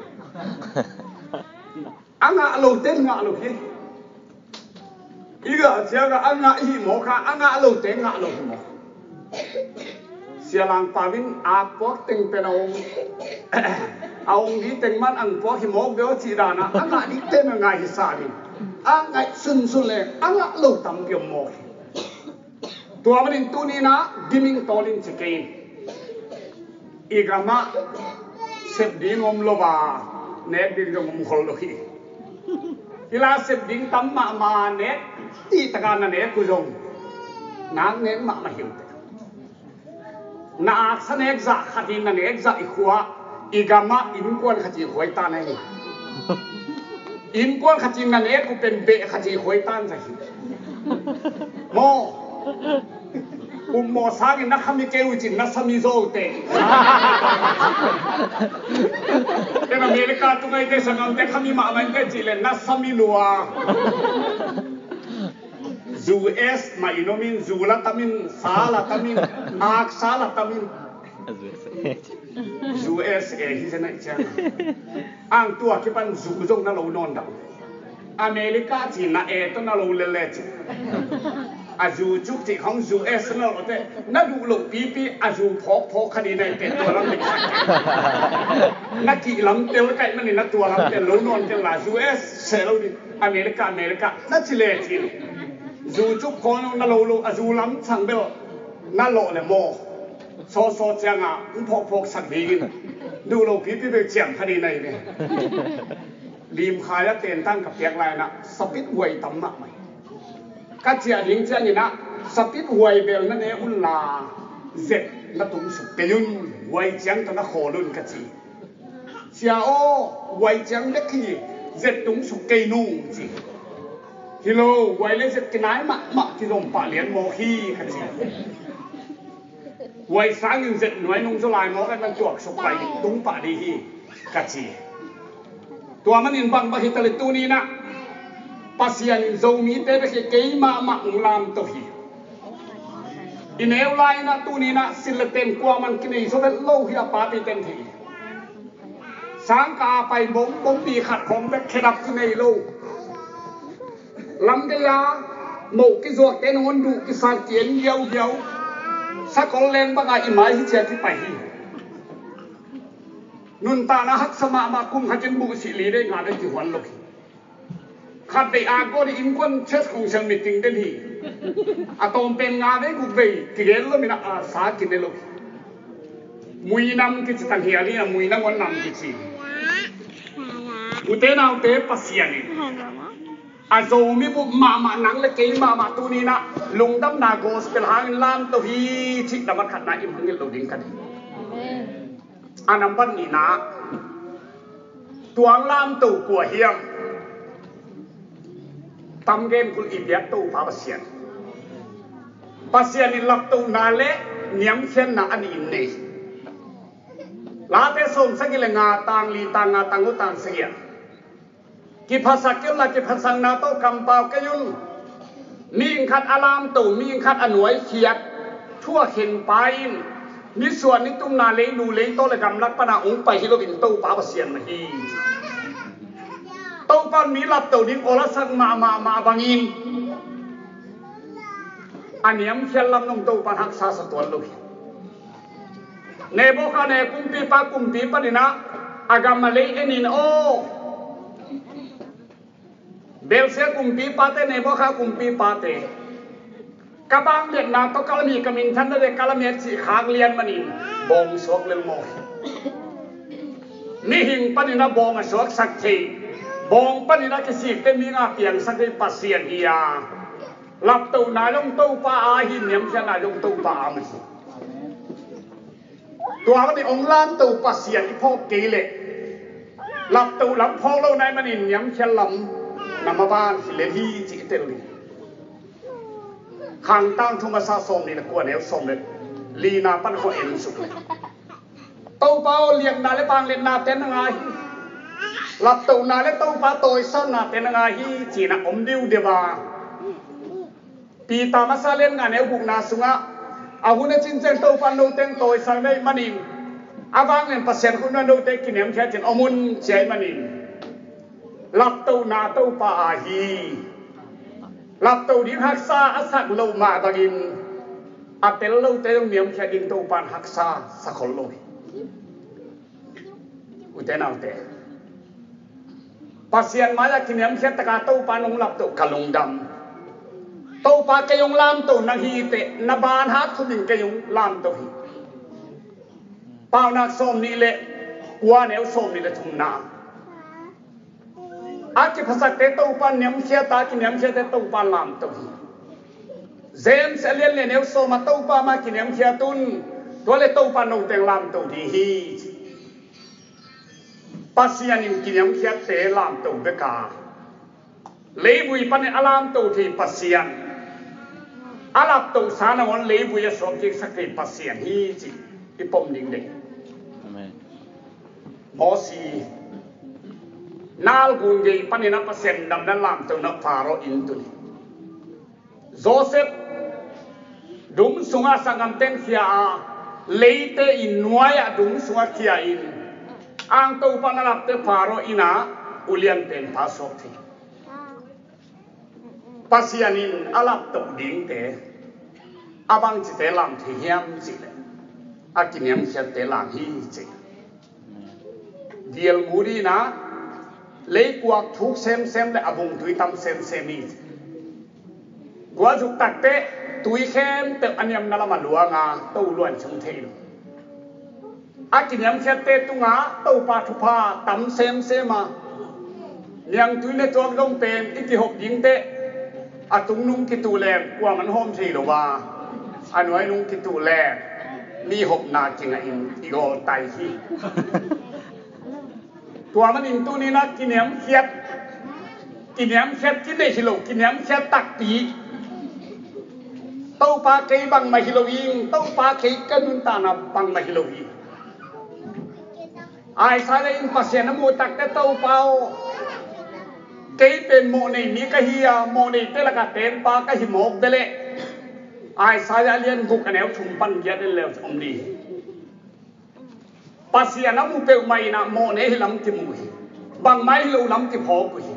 A ngah lote ngah lo hi. I gah ciang a ngah i hi maw kha, a ngah lote ngah lo hi maw. Sia Lang Pau in a puak teng pen a ong a ong di teng man ang puak hi mawk deuh cih dan a, a ngah dikte na ngai hi sa ding. A ngaih sunsun le a ngah lo tampi om mawk hi. Tua manin tuni in ah giming tawlin ci kei in. I gamah sep ding om lo a, nek ding zong om khol lo hi. Hi la sep ding tam mahmah, nek titaka na nek uh zong nak nek mahmah hi uh teh. Na aksa nek zah khatin na nek zah i khua, i gamah innkuan khat i khuai tan ahi. Innkuan khat in na nek uh pen beh khat i khuai tan zah hi. Maw? Upmaw sangin na khami kei uh cin na sami zaw uh teh. Ken America tungaite sangamte khami mahmah in teh cih le na sami lua. U S mah in om in, zu la tam in, sa la tam in, aksa la tam in. U S A hi zen aih ciang. Ang tua kipan zu zong na lo nawn dah. America ci na e tawh na lo lele ci. A zu cuk ci khong U S na lo te na duh lo pipi a zu phawk phawk kha ni na e te tua lam ni. Na kih lam tel kaih mani na tua lam tel lo nawn tel la U S se lo ni. America, America na ci le ci lo. Zu cuk khong na lo lo a zu lam chang bel na lo le maw. Sawsaw cianga hong phawkphawk sak dingin duh lo pipi bek ciam kha ding na hi ve. Limkhai a tentang ka piak lainah sapit huai tam mahmah hi. Ka ciah ding cianginah sapit huai bel na ne unla zet na tumsuk kei un, huai ciang tawh na khawl un ka ci. Sia aw, huai ciang bek hi, zet tumsuk kei nung ci. Hi lo, huai le zet kinai mahmah kizom pah lian mawk hi ka ci. Huai sangin zet nuai nung zaw lai mawk a nan tuaksuk pai tung pah dih hi ka ci. Tua manin bangbang hi ta le tuninah Pasian in Zomite bek hi kei mahmah ung lamto hi. I neu lai inah tuninah sin le ten kuaman kinei zaw vet lo hi a papi ten thei. Sangka a pai bom bom pi khat khong bek khedap kinei lo. Lamgei a moh kizuakte nangon duh kisat ki-en hiauhiau. Sakol leng banga i mai hi cia kipai hi. Nuntakna haksa mahmah kum khatin buhsih li dei nga dei kihuan lo hi. Khat vei a gawt i innkuan church council meeting den hi. A tawm pen nga vei guk vei kigen lo mina a sa kine lo hi. Muinam kici tang hi a li a muinam wan nam kici. Ute naute Pasian in a Zomi bup mahmah nang le kei mahmah tuninah lungdamna gospel hangin lamto hi cih damat khatna i mangngilh lo ding ka ding. A nambat nihna tuang lamto kua hiam? Tamgen kul i biak Topa Pasian. Pasian in laptohna le niamkhiatna a nih in nei. Late sawm sagih le nga tang li tang nga tang uh tang sagih ah kiphasak kei unla kiphasakna tawh kampau kei un. Mihing khat a lamto, mihing khat a nuaikhiat thu a khenpa in nisuah nitumna leilu leitaw le gamlak pana ung pai hi loin Topa Pasian mah hi. Topan mi lapto ding awlasak mahmah mah bangin a niamkhiat lam nong Topan haksa sa tuan lo hi. Nebukadnezar kumpipa kumpi paninah a gam a lei enin aw. Belsia kumpipate, Nebukadnezar kumpipate, ka bang liatna tawh ka lam hi, ka minthan dade ka lam hi a cih khak lian manin bawng suak lel maw hi. Mihing paninah bawng a suaksak thei, bawng paninah kisikte mi nga piangsak thei Pasian hi a, laptohna zong Topa a hi, niamkhiatna zong Topa a mah hi. Tua hangin hong lamto Pasian i phawk kei leh lapto lam phawk lo nai manin niamkhiat lam na maban hi lel hi ci. tel ding. Khang tang thum a sa sawm nih le kua neu sawm le lina pan khuah en suk le, Topa aw, liatna le vangliatna te na ngai hi. Laptohna le Topa tawisawtna te na ngai hi, ci-in a om diudeu a. Peter masa lian nga neu gukna sungah, a hun a cinciang Topa note tawisak na hih manin, a vanglian Pasian khut na note kiniamkhiat in om un, ci ahih manin, laptohna Topa aa hi. Laptoh ding haksa a sak loh mah bangin, a tel lote zong niamkhiat ding Topa in haksa sa khol lo hi. Ute naute, Pasian mai-ah kiniamkhiat taka Topa nong laptoh ka lungdam. Topa kei hong lamto na hi teh, na banhat khutin kei hong lamto hi. Paunak sawm nih le kua neu sawm nih le thumna. A kiphasakte Topa niamkhiat a, kiniamkhiate Topa lamto hi. James a lian le neu sawm a Topa mah kiniamkhiat un, tua le Topa note lamto ding hi. Pasian in kiniamkhiatte lamto bek a, leivui panin a lamto thei Pasian, a laptohsa nangawn leivui a suakiksak thei Pasian hi ci i pom ding ding. Amen. Mosi nalgun gei panin a Pasian damna lamtona Pharaoh inn tuni. Joseph dum sungah sanggamten khia a, leite in nuai-ah dum sungah khia in, angto pan a lapte Pharaoh inn ah ulianpen pa suak thei. Pasian in a laptoh dingte a bangcite lam thei hiam cih leh, a kiniamkhiatte lam hi cih. Dial mu dina leikuak thuk semsem le a bungtui tam semsem hi. Gualzuk takteh tui khempeuh a niamna lamah luanga to luan chung thei lo. A kiniamkhiatte tungah Topa thupha tam semsem a, niangtui le tuak dong pen i kihop dingteh a tung nung kituh leng kuaman hawm thei lo a, a nuai nung kituh leng mi hopna kingahin i gawltai hi. Tua manin tuninah kiniamkhiat, kiniamkhiat kineih hi lo, kiniamkhiat takpi. Topa kei bangmah hi lo ing, Topa kei ka nuntakna bangmah hi lo ing. Isaiah in Pasian a muh takte Topa aw, kei pen mawhnei mi ka hi a, mawhneite laka tengpa ka hi mawk bia leh. Isaiah lian guk a neu thum pan giat en leu om ni. Pasian a mu peuhmah inah mawhnei hi lam kimu hi. Bangmah hi lo lam kiphawk uh hi.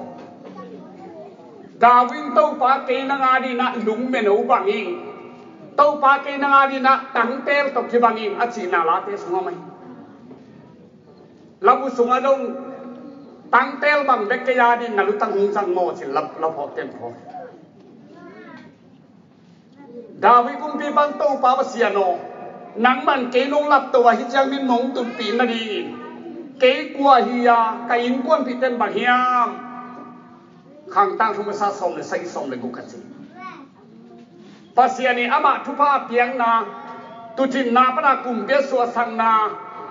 David in Topa kei nang adinah lungmeno bang ing, Topa kei nang adinah tangtel tawh kibang ing a cihna late sungah mah hi. Labu sungah dong tangtel bang bek kei adin na lutang hong zang maw cin la phawk ten phawk. David kumpipa in Topa Pasian aw, nangman kei nong lapto a hih ciang min nong tunpih nadingin kei kua hi a, ka innkuanpihten bang hiam? Khangtang thum a sa sawm le sagih, sawm le guk a ci. Pasian in amah thupha a piakna, tutinna pana kumpi a suahsakna,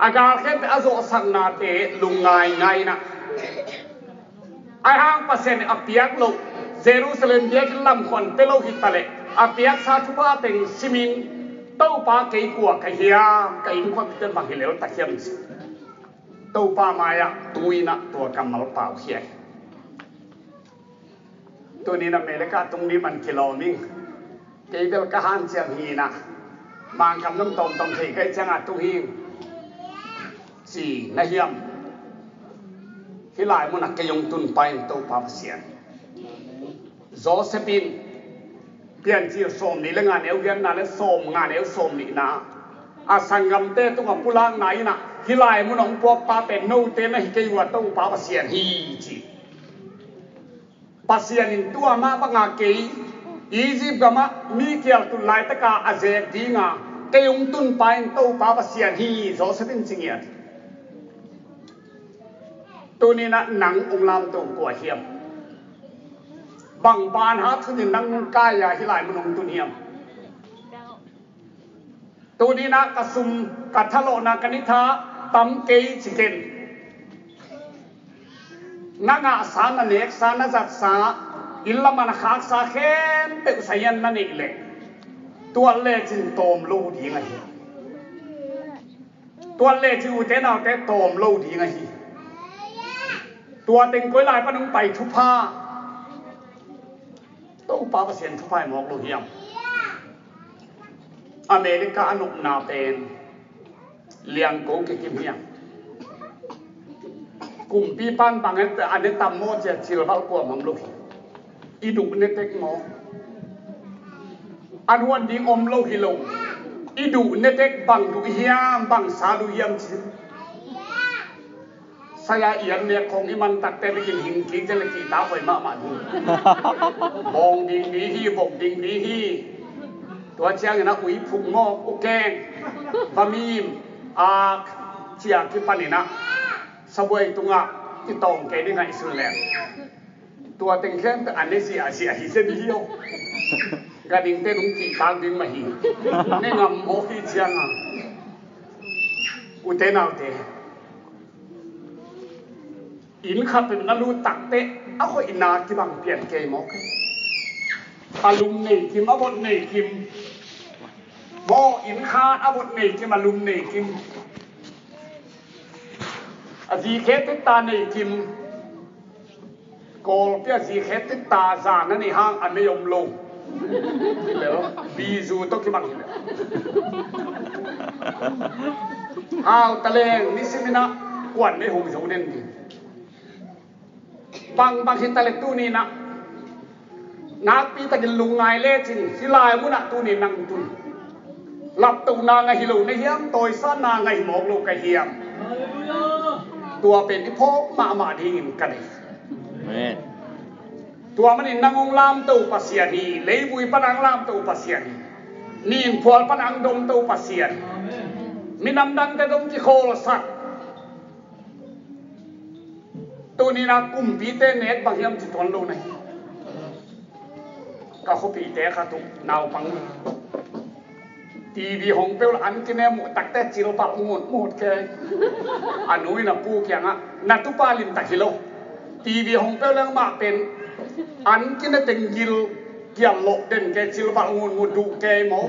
a galkhempeuh a zawhsaknate lungngaingai inah, ahi hang Pasian in a piak loh Jerusalem biakinn lamkhuan pia lo hi taleh, a piaksa thupha teng simin Topa kei kua ka hiam, ka innkuanpihten bang hi lel tak hiam ci. Topa mai-ah tu inah tua kammal pau hi a hi. Tuninah America tung ding man kilawm ing. Kei bel ka hanciam hi inah, Mangkam nam tawmtawm thei ka hih ciangah tung hi ing. Ci na hiam? Hih lai munah kei hong tunpa in Topa Pasian. Joseph in Piancil sawm nih le nga neu giatna le sawm nga neu sawm nihna, a sanggamte tungah pulakna inah hih lai munah hong puakpa pen note na hi kei uh a, Topa Pasian hi ci. Pasian in tua mah banga kei Egypt gamah mi kial tut laitaka a zek dinga kei hong tunpa in Topa Pasian hi, Joseph in ci ngiat. Tuninah nang hong lamto kua hiam? Bang banhat khutin nang kai-a hih lai mun hong tun hiam? Tuninah ka sum, ka thalawhna, ka nitha tam kei ci ken. Na ngahsa, na neksa, na zatsa, Inn lam a na khaksa khempeuh sazian na neih leh, tuat lecin tawm lo ding ahi. Tuat lecin ute naute tawm lo ding ahi. Tua teng koi lai pan hong pai thupha, Topa Pasian thupha hi mawk lo hiam? America a nopna pen liangko kikim hiam? Kumpipan bang a ne tam maw cia cilval kuamah om lo hi. I duh ne tek maw? An huan ding om lo hi lo. I duh ne tek, bang duh hiam, bang sa duh hiam ci. Saya ian nek khong i man takte bikin hing kik cian le kihta hoih mahmah ding. Bawng ding di hi, bawng ding di hi. Tua ciangin a ui phuk maw, ukeng, bamim, ak, cia kipanin ah sabuai tungah kitawng kei ding ngaihsun leng. Tua teng khempeuh a ne ziahziah hi zen hi aw. Ganhingte nung kihtak ding mah hi. Ne ngam mawk hi cianga, ute naute, inn khat peuh na lut takte a hoihna kibang pian kei mawk hi. A lum nei kim, a bot nei kim. Maw, inn khat a bot nei kim, a lum nei kim. A zikhe tetta nei kim. Kawlpi a zikhe tetta zan a nei hang a mei om lo. Hi lel, bizu tawh kibang hi lel. Hau taleng nisimin ah kuan mei hong zo den ding. Bangbang hi taleh tuni-in ah nakpi takin lungngai lecin hih lai munah tuni-in nang tun laptohna ngah hi lo na hiam, tawisatna ngah hi mawk lo ka hiam? Tua pen i phawk mahmah dingin ka deih. Amen. Tua manin nang hong lamto Pasian hi, leivui pan hong lamto Pasian hi, nin phual pan hong domto Pasian hi. Minam dangte dong kikhawlsak. Tuni-in ah kumpite nek bang hiam ci tuan lo na hi. Ka khuapihte khat uh naupang TV hong peuh le an kine muh takte cilbalh ngutngut kei. A nu in a pu kiangah, na tupa limtak hi lo. TV hong peuh leng mah pen an kine teng gil kial loh den kei, cilbalh ngutngut duh kei maw.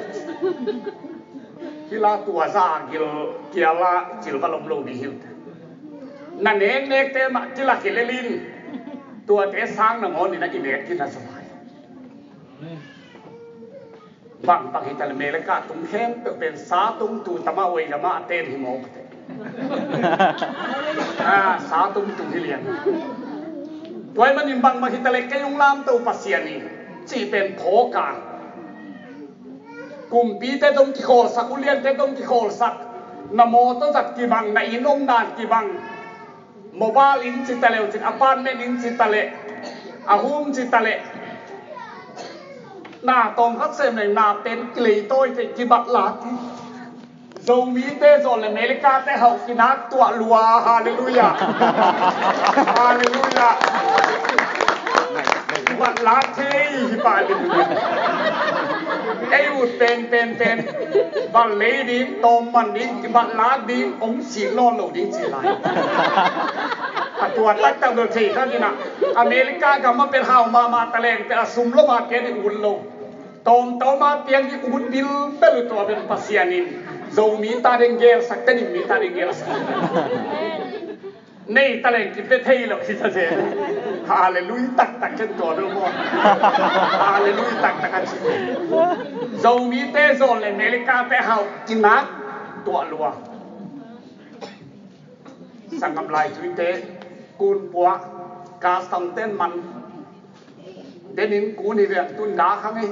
Hih la tua za gil kial a cilbalh om lo ding hi uh teh. Na neknekte mah kilak hi lel in. Tuate sang nangawn in ah i nek hi na zaw lai. Bangbang hi taleh Melaka tung khempeuh pen sa tungtu tama wei lama a ten hi mawk teh. Ah, sa tungtu hi lian. Tua ahih manin bangbang hi taleh kei hong lamto Pasian hi cih pen phawk a. Kumpite dong kikhawlsak, uliante dong kikhawlsak, na mawtaw zat kibang, na inn omdan kibang, mobile inn ci taleh, cin apartment inn ci taleh, a hum ci taleh, na tawm khat sem leng na pen kilei tawi teh kibat lak hi. Zomite zawn le Melakate hauh kinak tuah lua. Halleluiah. Halleluiah. Kibat lak thei hi pah. Halleluiah. Ei ut pen pen pen bat lei ding, tawm man ding, kibat lak ding, om sik nawn lo ding ci lai. A tua taktak bel thei kha ding ah, America gam ah pen hau mahmah taleng pen a sum lom a pian i ut lo. Tawmtawm a piang i ut bil bel uh tua pen Pasian in Zomi ta ding gelsak, Tedim mi ta ding gelsak. Nei taleng kipia thei lo hi ta zen. Halleluiah taktak ken tua bel maw. Halleluiah taktak a ci. Zomite zawn le Melakate hauh kinak tuah lua. Sanggam laituite kun pua, custom ten man. Denin kun hi veng tun dak hang hi.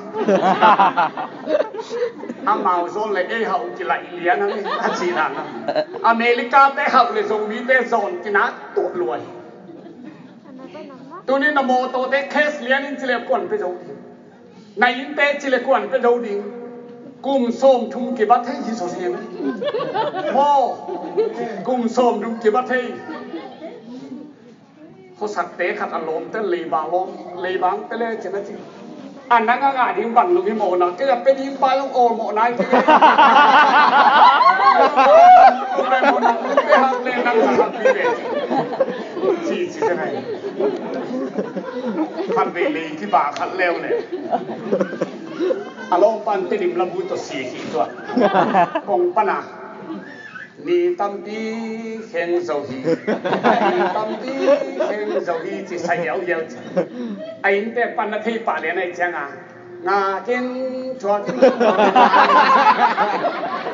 Amau zawn le ei hauh kilaih lian hang hi, a ci dan a. Americate hauh le Zomite zawn kinak tuah lua hi. Tunin a mawtawte case lian in ci le kuan pia zo ding. Na innte ci le kuan pia zo ding. Kum sawmthum kibat thei hi zaw zen. Maw, kum sawmthum kibat thei. Khuasakte khat a lawmte leibang lawm, leibang pia le cin a ci. A nang a ngah ding bang lung hi mawhna, kei a pia ding pa zong awl mawhna hi kei. Kei mawhna, kei hak le nang hak le. Ci, ci te nai. Lei, lei kibah khat leu le. A lawmpan Tedim labu tawh si khih tuah. Kong pana ni tampi kheng zo hi. Ni tampi kheng zo hi ci sa hiauhiau ci. A innte pan na thei pah lian ahih cianga, ngakin thuakin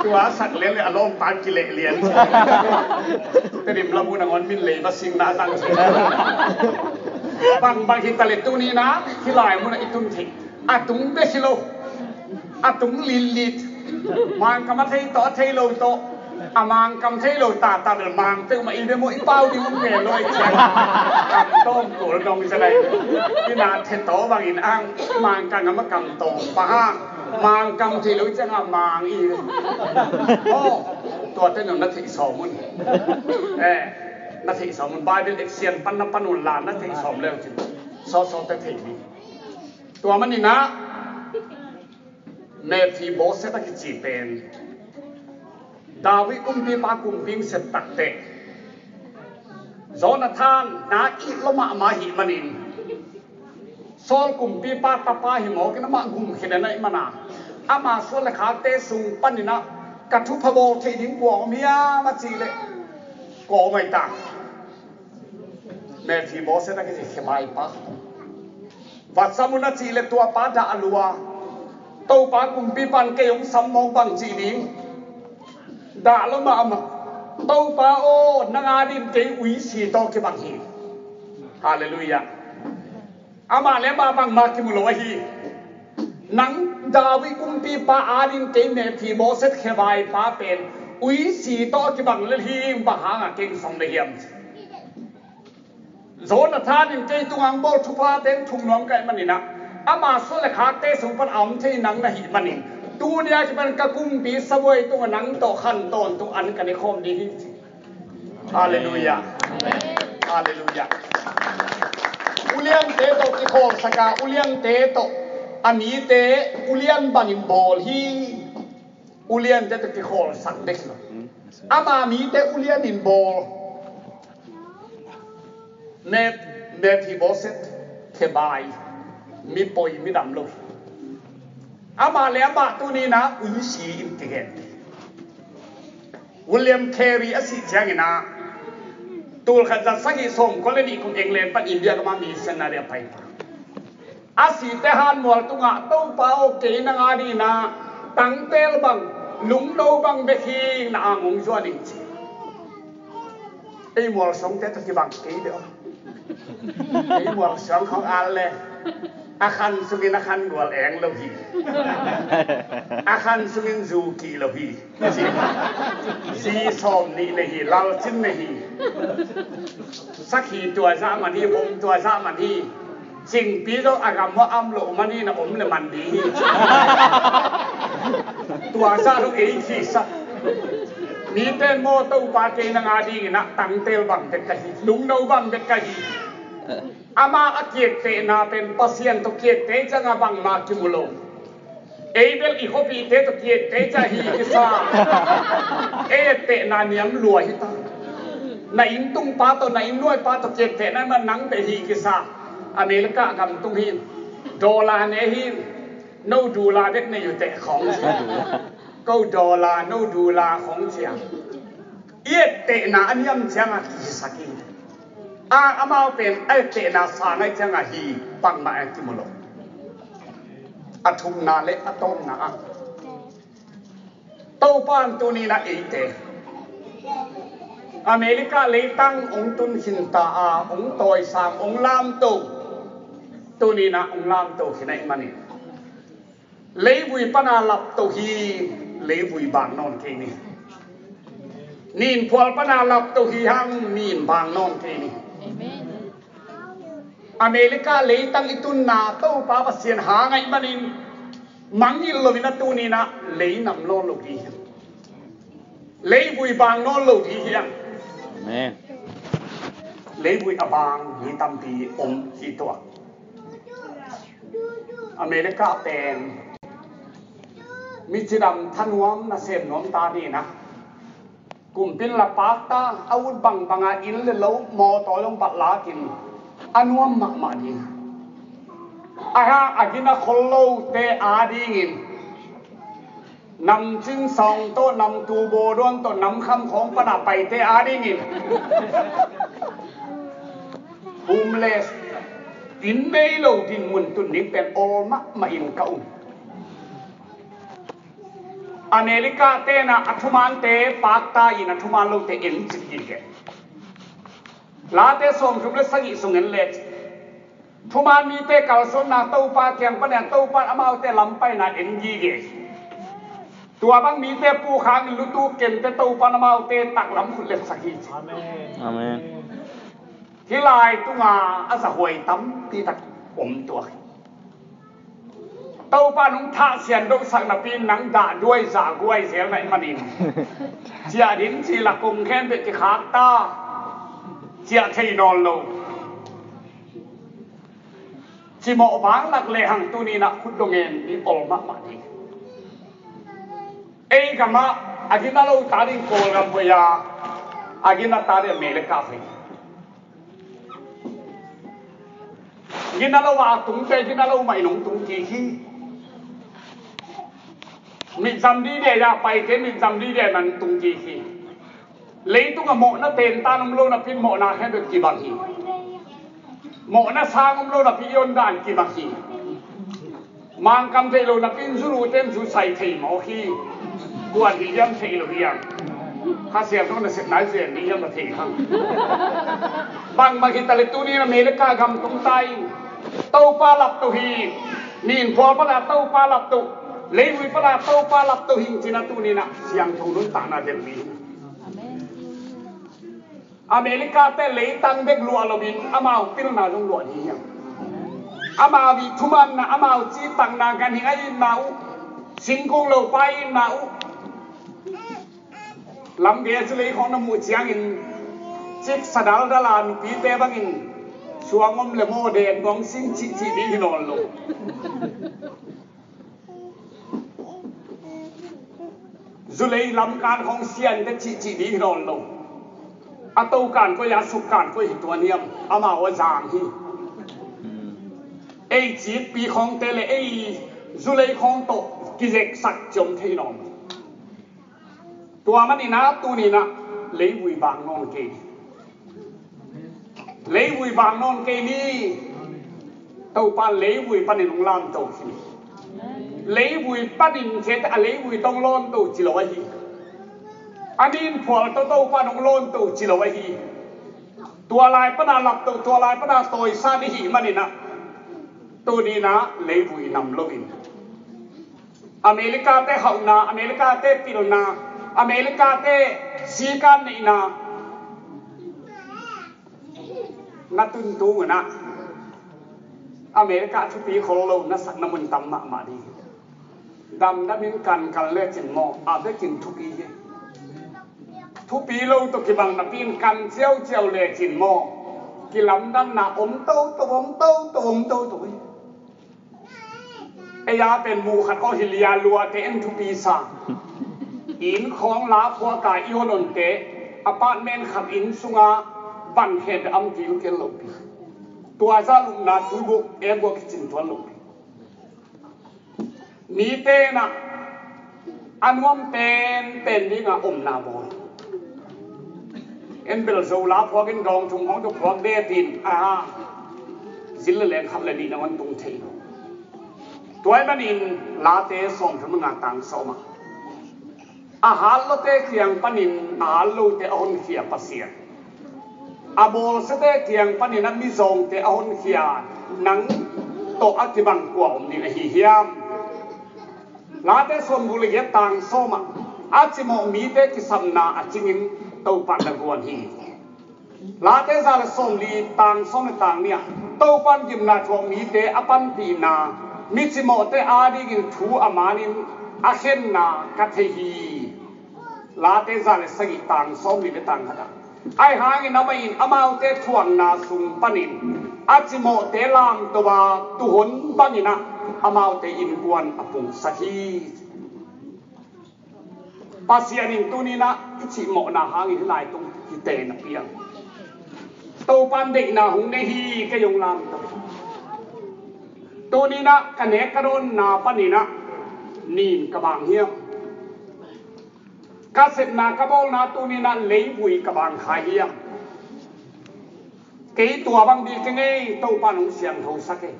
tua sak lian le a lawmpan kileh lian ci. Tedim labu nangawn min lei va sing na zang ci. Bang bang hi ta le tuni na hih lai munah i tun theih. A tung bek hi lo. A tung litlit. Mangkam a thei tawh a thei lo tawh, a Mangkam thei lo tata bel Mang peuhmah i bia maw, i pau ding um ngen lo i ciang. Kam tawm kul dong i sa lai. I na the tawh bangin ang Mangkam a kam tawm pa hang. Mangkam thei lo i ciang a Mang i. Aw, tuate nong na theih sawm un. Eh, na theih sawm un. Bible action pan na pan un la na theih sawm leu cin. Sawsawte theih ding. Tua maninah Mephiboset a kici pen David kumpipa kumping sep takteh Jonathan na it lo mahmah ahih manin, Saul kumpipa tapa hi mawkin amah gumkhiat a naih mana, ama suan le khakte sung paninah ka thupha bawl theih ding kua om hiam a cih leh kua om ai ta. Mephiboset a kici khebaipa. Va sam un a cih le tuapa dah a lua. Topa kumpipan kei hong sam mawk bang cih ding. Dah lo mahmah. Topa aw, nang adin kei uisi tawh kibang hi. Halleluiah. Amah le amah bangmah kimu lo ahi. Nang David kumpipa adin kei Mephiboset khebaipa pen uisi tawh kibang lel hi, bang hangah kei hong sam le hiam? Jonathan in kei tungah hong bawl thuphate in thuk nuam ka hih maninah, ama suan le khakte sung pan a om thei nang na hih manin, tuni a kipan ka kumpi sabuai tungah nang tawh khan tawntung an ka ne khawm ding hi ci. Halleluiah. Halleluiah. Uliante tawh kikhawlsak a, uliante tawh a mite ulian bangin bawl hi. Uliante tawh kikhawlsak bek lo. Ama mite ulian in bawl. Me, Mephiboset khebai, mi poi mi dam lo. Amah le amah tuninah uisi in kigen. William Carey a sih cianginah tulkhat za sagih sawmkua le nih kum England pan India gama missionary a pai pa. A sihte hanmual tungah Topa aw, kei nang adinah tangtel bang, lungno bang bek hi, na ang hong zuan in ci. Ei mualsuangte tawh kibang kei deuh. Ei mualsuang khawng al le a khan sungin a khan gual eng lo hi. A khan sungin zu kih lo hi. Zi sawm nih nei hi, lalcin nei hi. Sakhi tua zah man hi, vom tua zah man hi. Cingpi zong a gam ah om loh man hi, na om le man ding hi. Tua zah lo ei khi sa. Mi pen maw, Topa kei nang adingin ah tangtel bang bek ka hi, lungno bang bek ka hi. Ama a kiaktehna pen Pasian tawh kiakteh ciangah bangmah kimu lo. Ei bel i khuapihte tawh kiakteh ciah hi kisa. Ei ettehna niam lua hi ta. Na inntung pa tawh, na innnuai pa tawh kiaktehna man nang beh hi kisa. America gam tung hi. Dollar ne hi. No dollar bek nei uh teh khawng cia. Ko dollar, no dollar khawng cia. I ettehna a niam ciangah kihisak hi. A, amau pen a ettehna sang ahih ciangah hi, bangmah a kimu lo. A thumna le a tawpna ah Topa in tuninah eite America leitang hong tun khinta a, hong tawisang, hong lamto. Tuninah hong lamto khin ahih manin leivui pana lapto hi, leivui bang nawn kei ni. Ninphual pana lapto hi hang, nin bang nawn kei ni. America leitang i tunna Topa Pasian hang ahih manin mangngilh loin a tuninah lei nam nawn lo ding hi. Leivui bang nawn lo ding hi hang. Leivui a bang mi tampi om hi tuak. America pen mi cidam thanuam nasem nuam ta ding a, kumpin la pakta, a ut bangbanga inn le lo, mawtaw zong bat lakin a nuam mahmah ding. Ahi hang a gina khol lote adingin, nam cin sawng tawh, nam tu bawduan tawh, nam kham khawng pana paite adingin, homeless, inn nei lo dinmun tun ding pen awl mahmah in ka um. America te na a thumante pakta in, a thuman lote en cik gige. Late sawmthum le sagih sung en le cik. Thuman mite kalsuanna Topa kiang pan a, Topa amaute lampaina en gige. Tua bang mite pu khang lutu kente Topa amaute taklam khut letsak hi. Amen. Hih lai tunga a zahuai tampi tak om tuak hi. Topa nung thah sian dohsak napi nang dah duai zah guai zel na i manin, ciah din ci la kong khen bek kikhak ta, ciah thei nawn lo. Cimawh vang lak lehang tuni-in ah khut dong en i ol mahmah ding. Ei gamah a gina lo ta ding Kawlgam hoih a, a gina ta ding America hoih. Gina lo a tungte gina lo mah in hong tung kik hi. Mitzam dide a paite mitzam dide man tung kik hi. Leitung a mawhna tentan om lo napi mawhna khempeuh kibang hi. Mawhna sang om lo napi i on dan kibang hi. Mangkam thei lo napi in zu luten zu sai thei mawk hi. Kuan hi hiam thei lo hiam. Kha siam lo na sep nai zen ni hiam na thei hang. Bangmah hi ta le tuni-in America gam tung ta in Topa lapto hi. Min phual pana Topa lapto. Leivui pana Topa lapto hi cina tuni-in ah siangtho nuntakna delh mi. America te leitang bek luah loin amau pilna zong luah ding hiam? Amau ih thumanna, amau cihtakna, ganhing a itna uh, singkung lopa itna uh. Lamgei a zu lei khawng na muh ciangin cik sa daldal a nupite bangin suang om le maw den ngong sing cihcih ding hi nawn lo. Zu lei lamkan khawng siante cihcih ding hi nawn lo. A tokan koi a sukkan koi hi tuan hiam? Amau a zang hi. Ei cikpi khawngte le ei zu lei khawng tawh kizeksak ciom thei nawn lo. Tua manin ah tuni-in ah leivui bang nawn kei. Leivui bang nawn kei ni. Topa leivui panin hong lamto hi. Leivui panin khete a leivui tawh hong lawnto ci lo ahi. A min phual tawh Topa hong lawnto ci lo ahi. Tua lai pana lapto, tua lai pana tawisan i hih manin ah tuni-in ah leivui nam loin America te hauhna, America te pilna, America te sikan neihna na tuntung un ah America thupi khol lo na sakna mun tam mahmah ding. Damdamin kankan lecin maw a bekin thupi hi. Thupi lo tawh kibang napi in kan ciauciau lecin maw kilamdanna om toto, om toto, om toto hi. Ei a pen muh khat aw hi lia luate en thupi sa. Inn khawng la phuaka i hononte apartment khat inn sunga van khen am kilkel lopi. Tua zah lupna tuibuk em buak kicin tuan lopi. Mite na a nuam penpen dinga omna bawl. En bel zo la phuak in dawng thung hong tuk phuak det in a zin le leng khat le nih na hong tung thei lo. Tua ahih manin Late sawmthum le nga tang sawm ah a hat lote kiang panin a hat lote a honkhia Pasian, a bawlsiate kiang panin a mizawngte a honkhia nang tawh a kibang kua om ding ahi hiam? Late sawmguk le giat tang sawm ah a cimawh mite kisapna a cingin Topa na guan hi. Late za le sawmli tang sawm le tang nih ah Topa in gimna thuak mite a panpihna, mi cimawhte adingin thu a manin a khenna ka thei hi. Late za le sagih tang sawmli le tang khat ah, ahi hangin amah in amaute thuakna sung panin a cimawhte lamto a, tuhon bangin ah amaute innkuan a pungsak hi. Pasian in tuni-in ah i cimawhna hangin hih lai tung hi ten a piang. Topa in deihna hong nei hi, kei hong lamto hi. Tuninah ka nek ka dawnna paninah nin ka bang hiam? Ka sepna ka bawlna tuninah leivui ka bang khai hiam? Kei tua bang bik ka ngei, Topa nong siangtho sak e.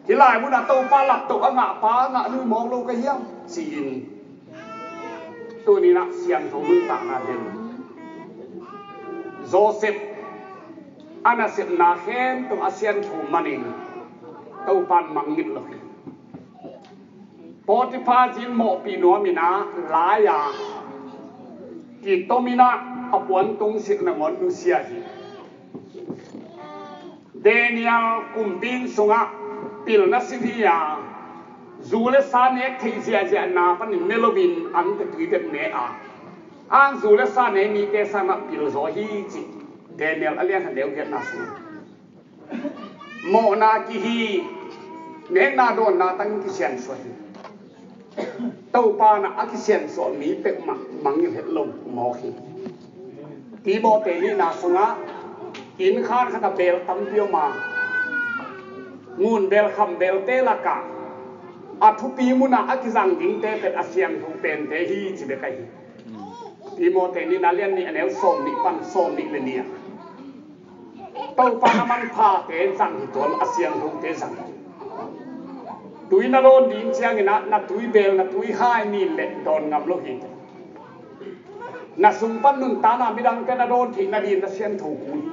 Hih lai munah Topa laptoh a ngah pa ngah lui mawk lo ka hiam? Ci-in tuninah siangtho nuntakna den. Joseph a nasepna khempeuh a siangtho manin Topan mangngilh lo hi. Potiphar zi-in mawhpih nuaminah lai-a kitominah a puantung silh nangawn nusia hi. Daniel kumpi inn sungah pilna silh hi-a, zu le sa nek theih ziahziahna panin ne loin an tawh tui bek ne a, an zu le sa ne mite sangah pilzaw hi cih Daniel a lian khat neu giatna sungah. Mawhna kihi, nekna dawnna tangin kisiansuah hi. Topa na a kisiansuah mi peuhmah mangngilh het lo mawk hi. Timote nihna sungah inn khan khatah beel tampi om a, ngun beel kham beelte lakah a thupi munah a kizang dingte pen a siangtho pente hi ci bek ahi hi. Timote nihna lian nih a neu sawm nih pan sawm nih le nih ah Topa na manphate zang hi tuan a siangthote zang hi. Tui na dawn ding cianginah na tui beel na tui hai nin le dawn ngam lo hi. Na sung pan nuntakna midangte na dawn theih nadin na siangtho kul hi.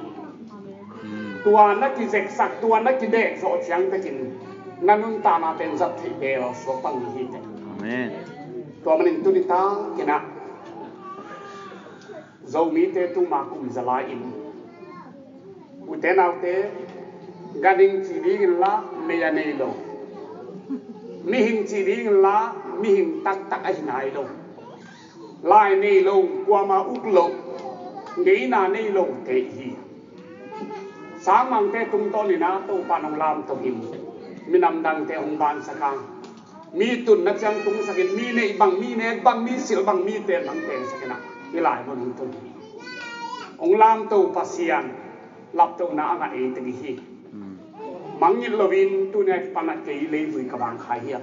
Tua na kizeksak tua na kidek zawh ciang takin na nuntakna pen zat theih beel suak pang hi hi. Amen. Tua manin tuni takinah Zomite tuma kum za lai-in ute naute, ganhing cih dingin la mei a nei lo, mihing cih dingin la mihing taktak ahi nai lo, lai nei lo, kuama uk lo, ngeina nei lo te hi. Sangmangte tungtawninah Topa nong lamtokin minam dangte hong bansak a, mi tunna ciang tungsakin mi neih bang mi nek bang mi silh bang mi ten bang tensakinah hih lai mun hong tun hi. Hong lamto Pasian laptohna a ngah ei teng hi. Mangngilh loin tuni a kipanah kei leivui ka bang khai hiam?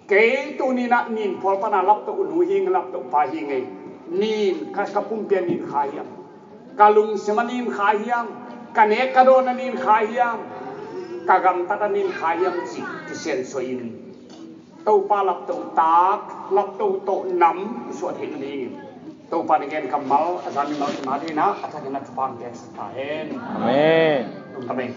Kei tuninah nin phual pana laptoh nu hi ing, laptoh pa hi ing ei. Nin ka, ka pumpi a nin khai hiam? Ka lungsim a nin khai hiam? Ka nek ka dawn a nin khai hiam? Ka gamtat a nin khai hiam cih kisiansuah in Topa laptoh tak, laptoh tawh nam i suah theih nadingin Topa na gen kammal a zan mimal i mah dingin a thakin a thupha hong piaksak ta hen. Amen. Amen.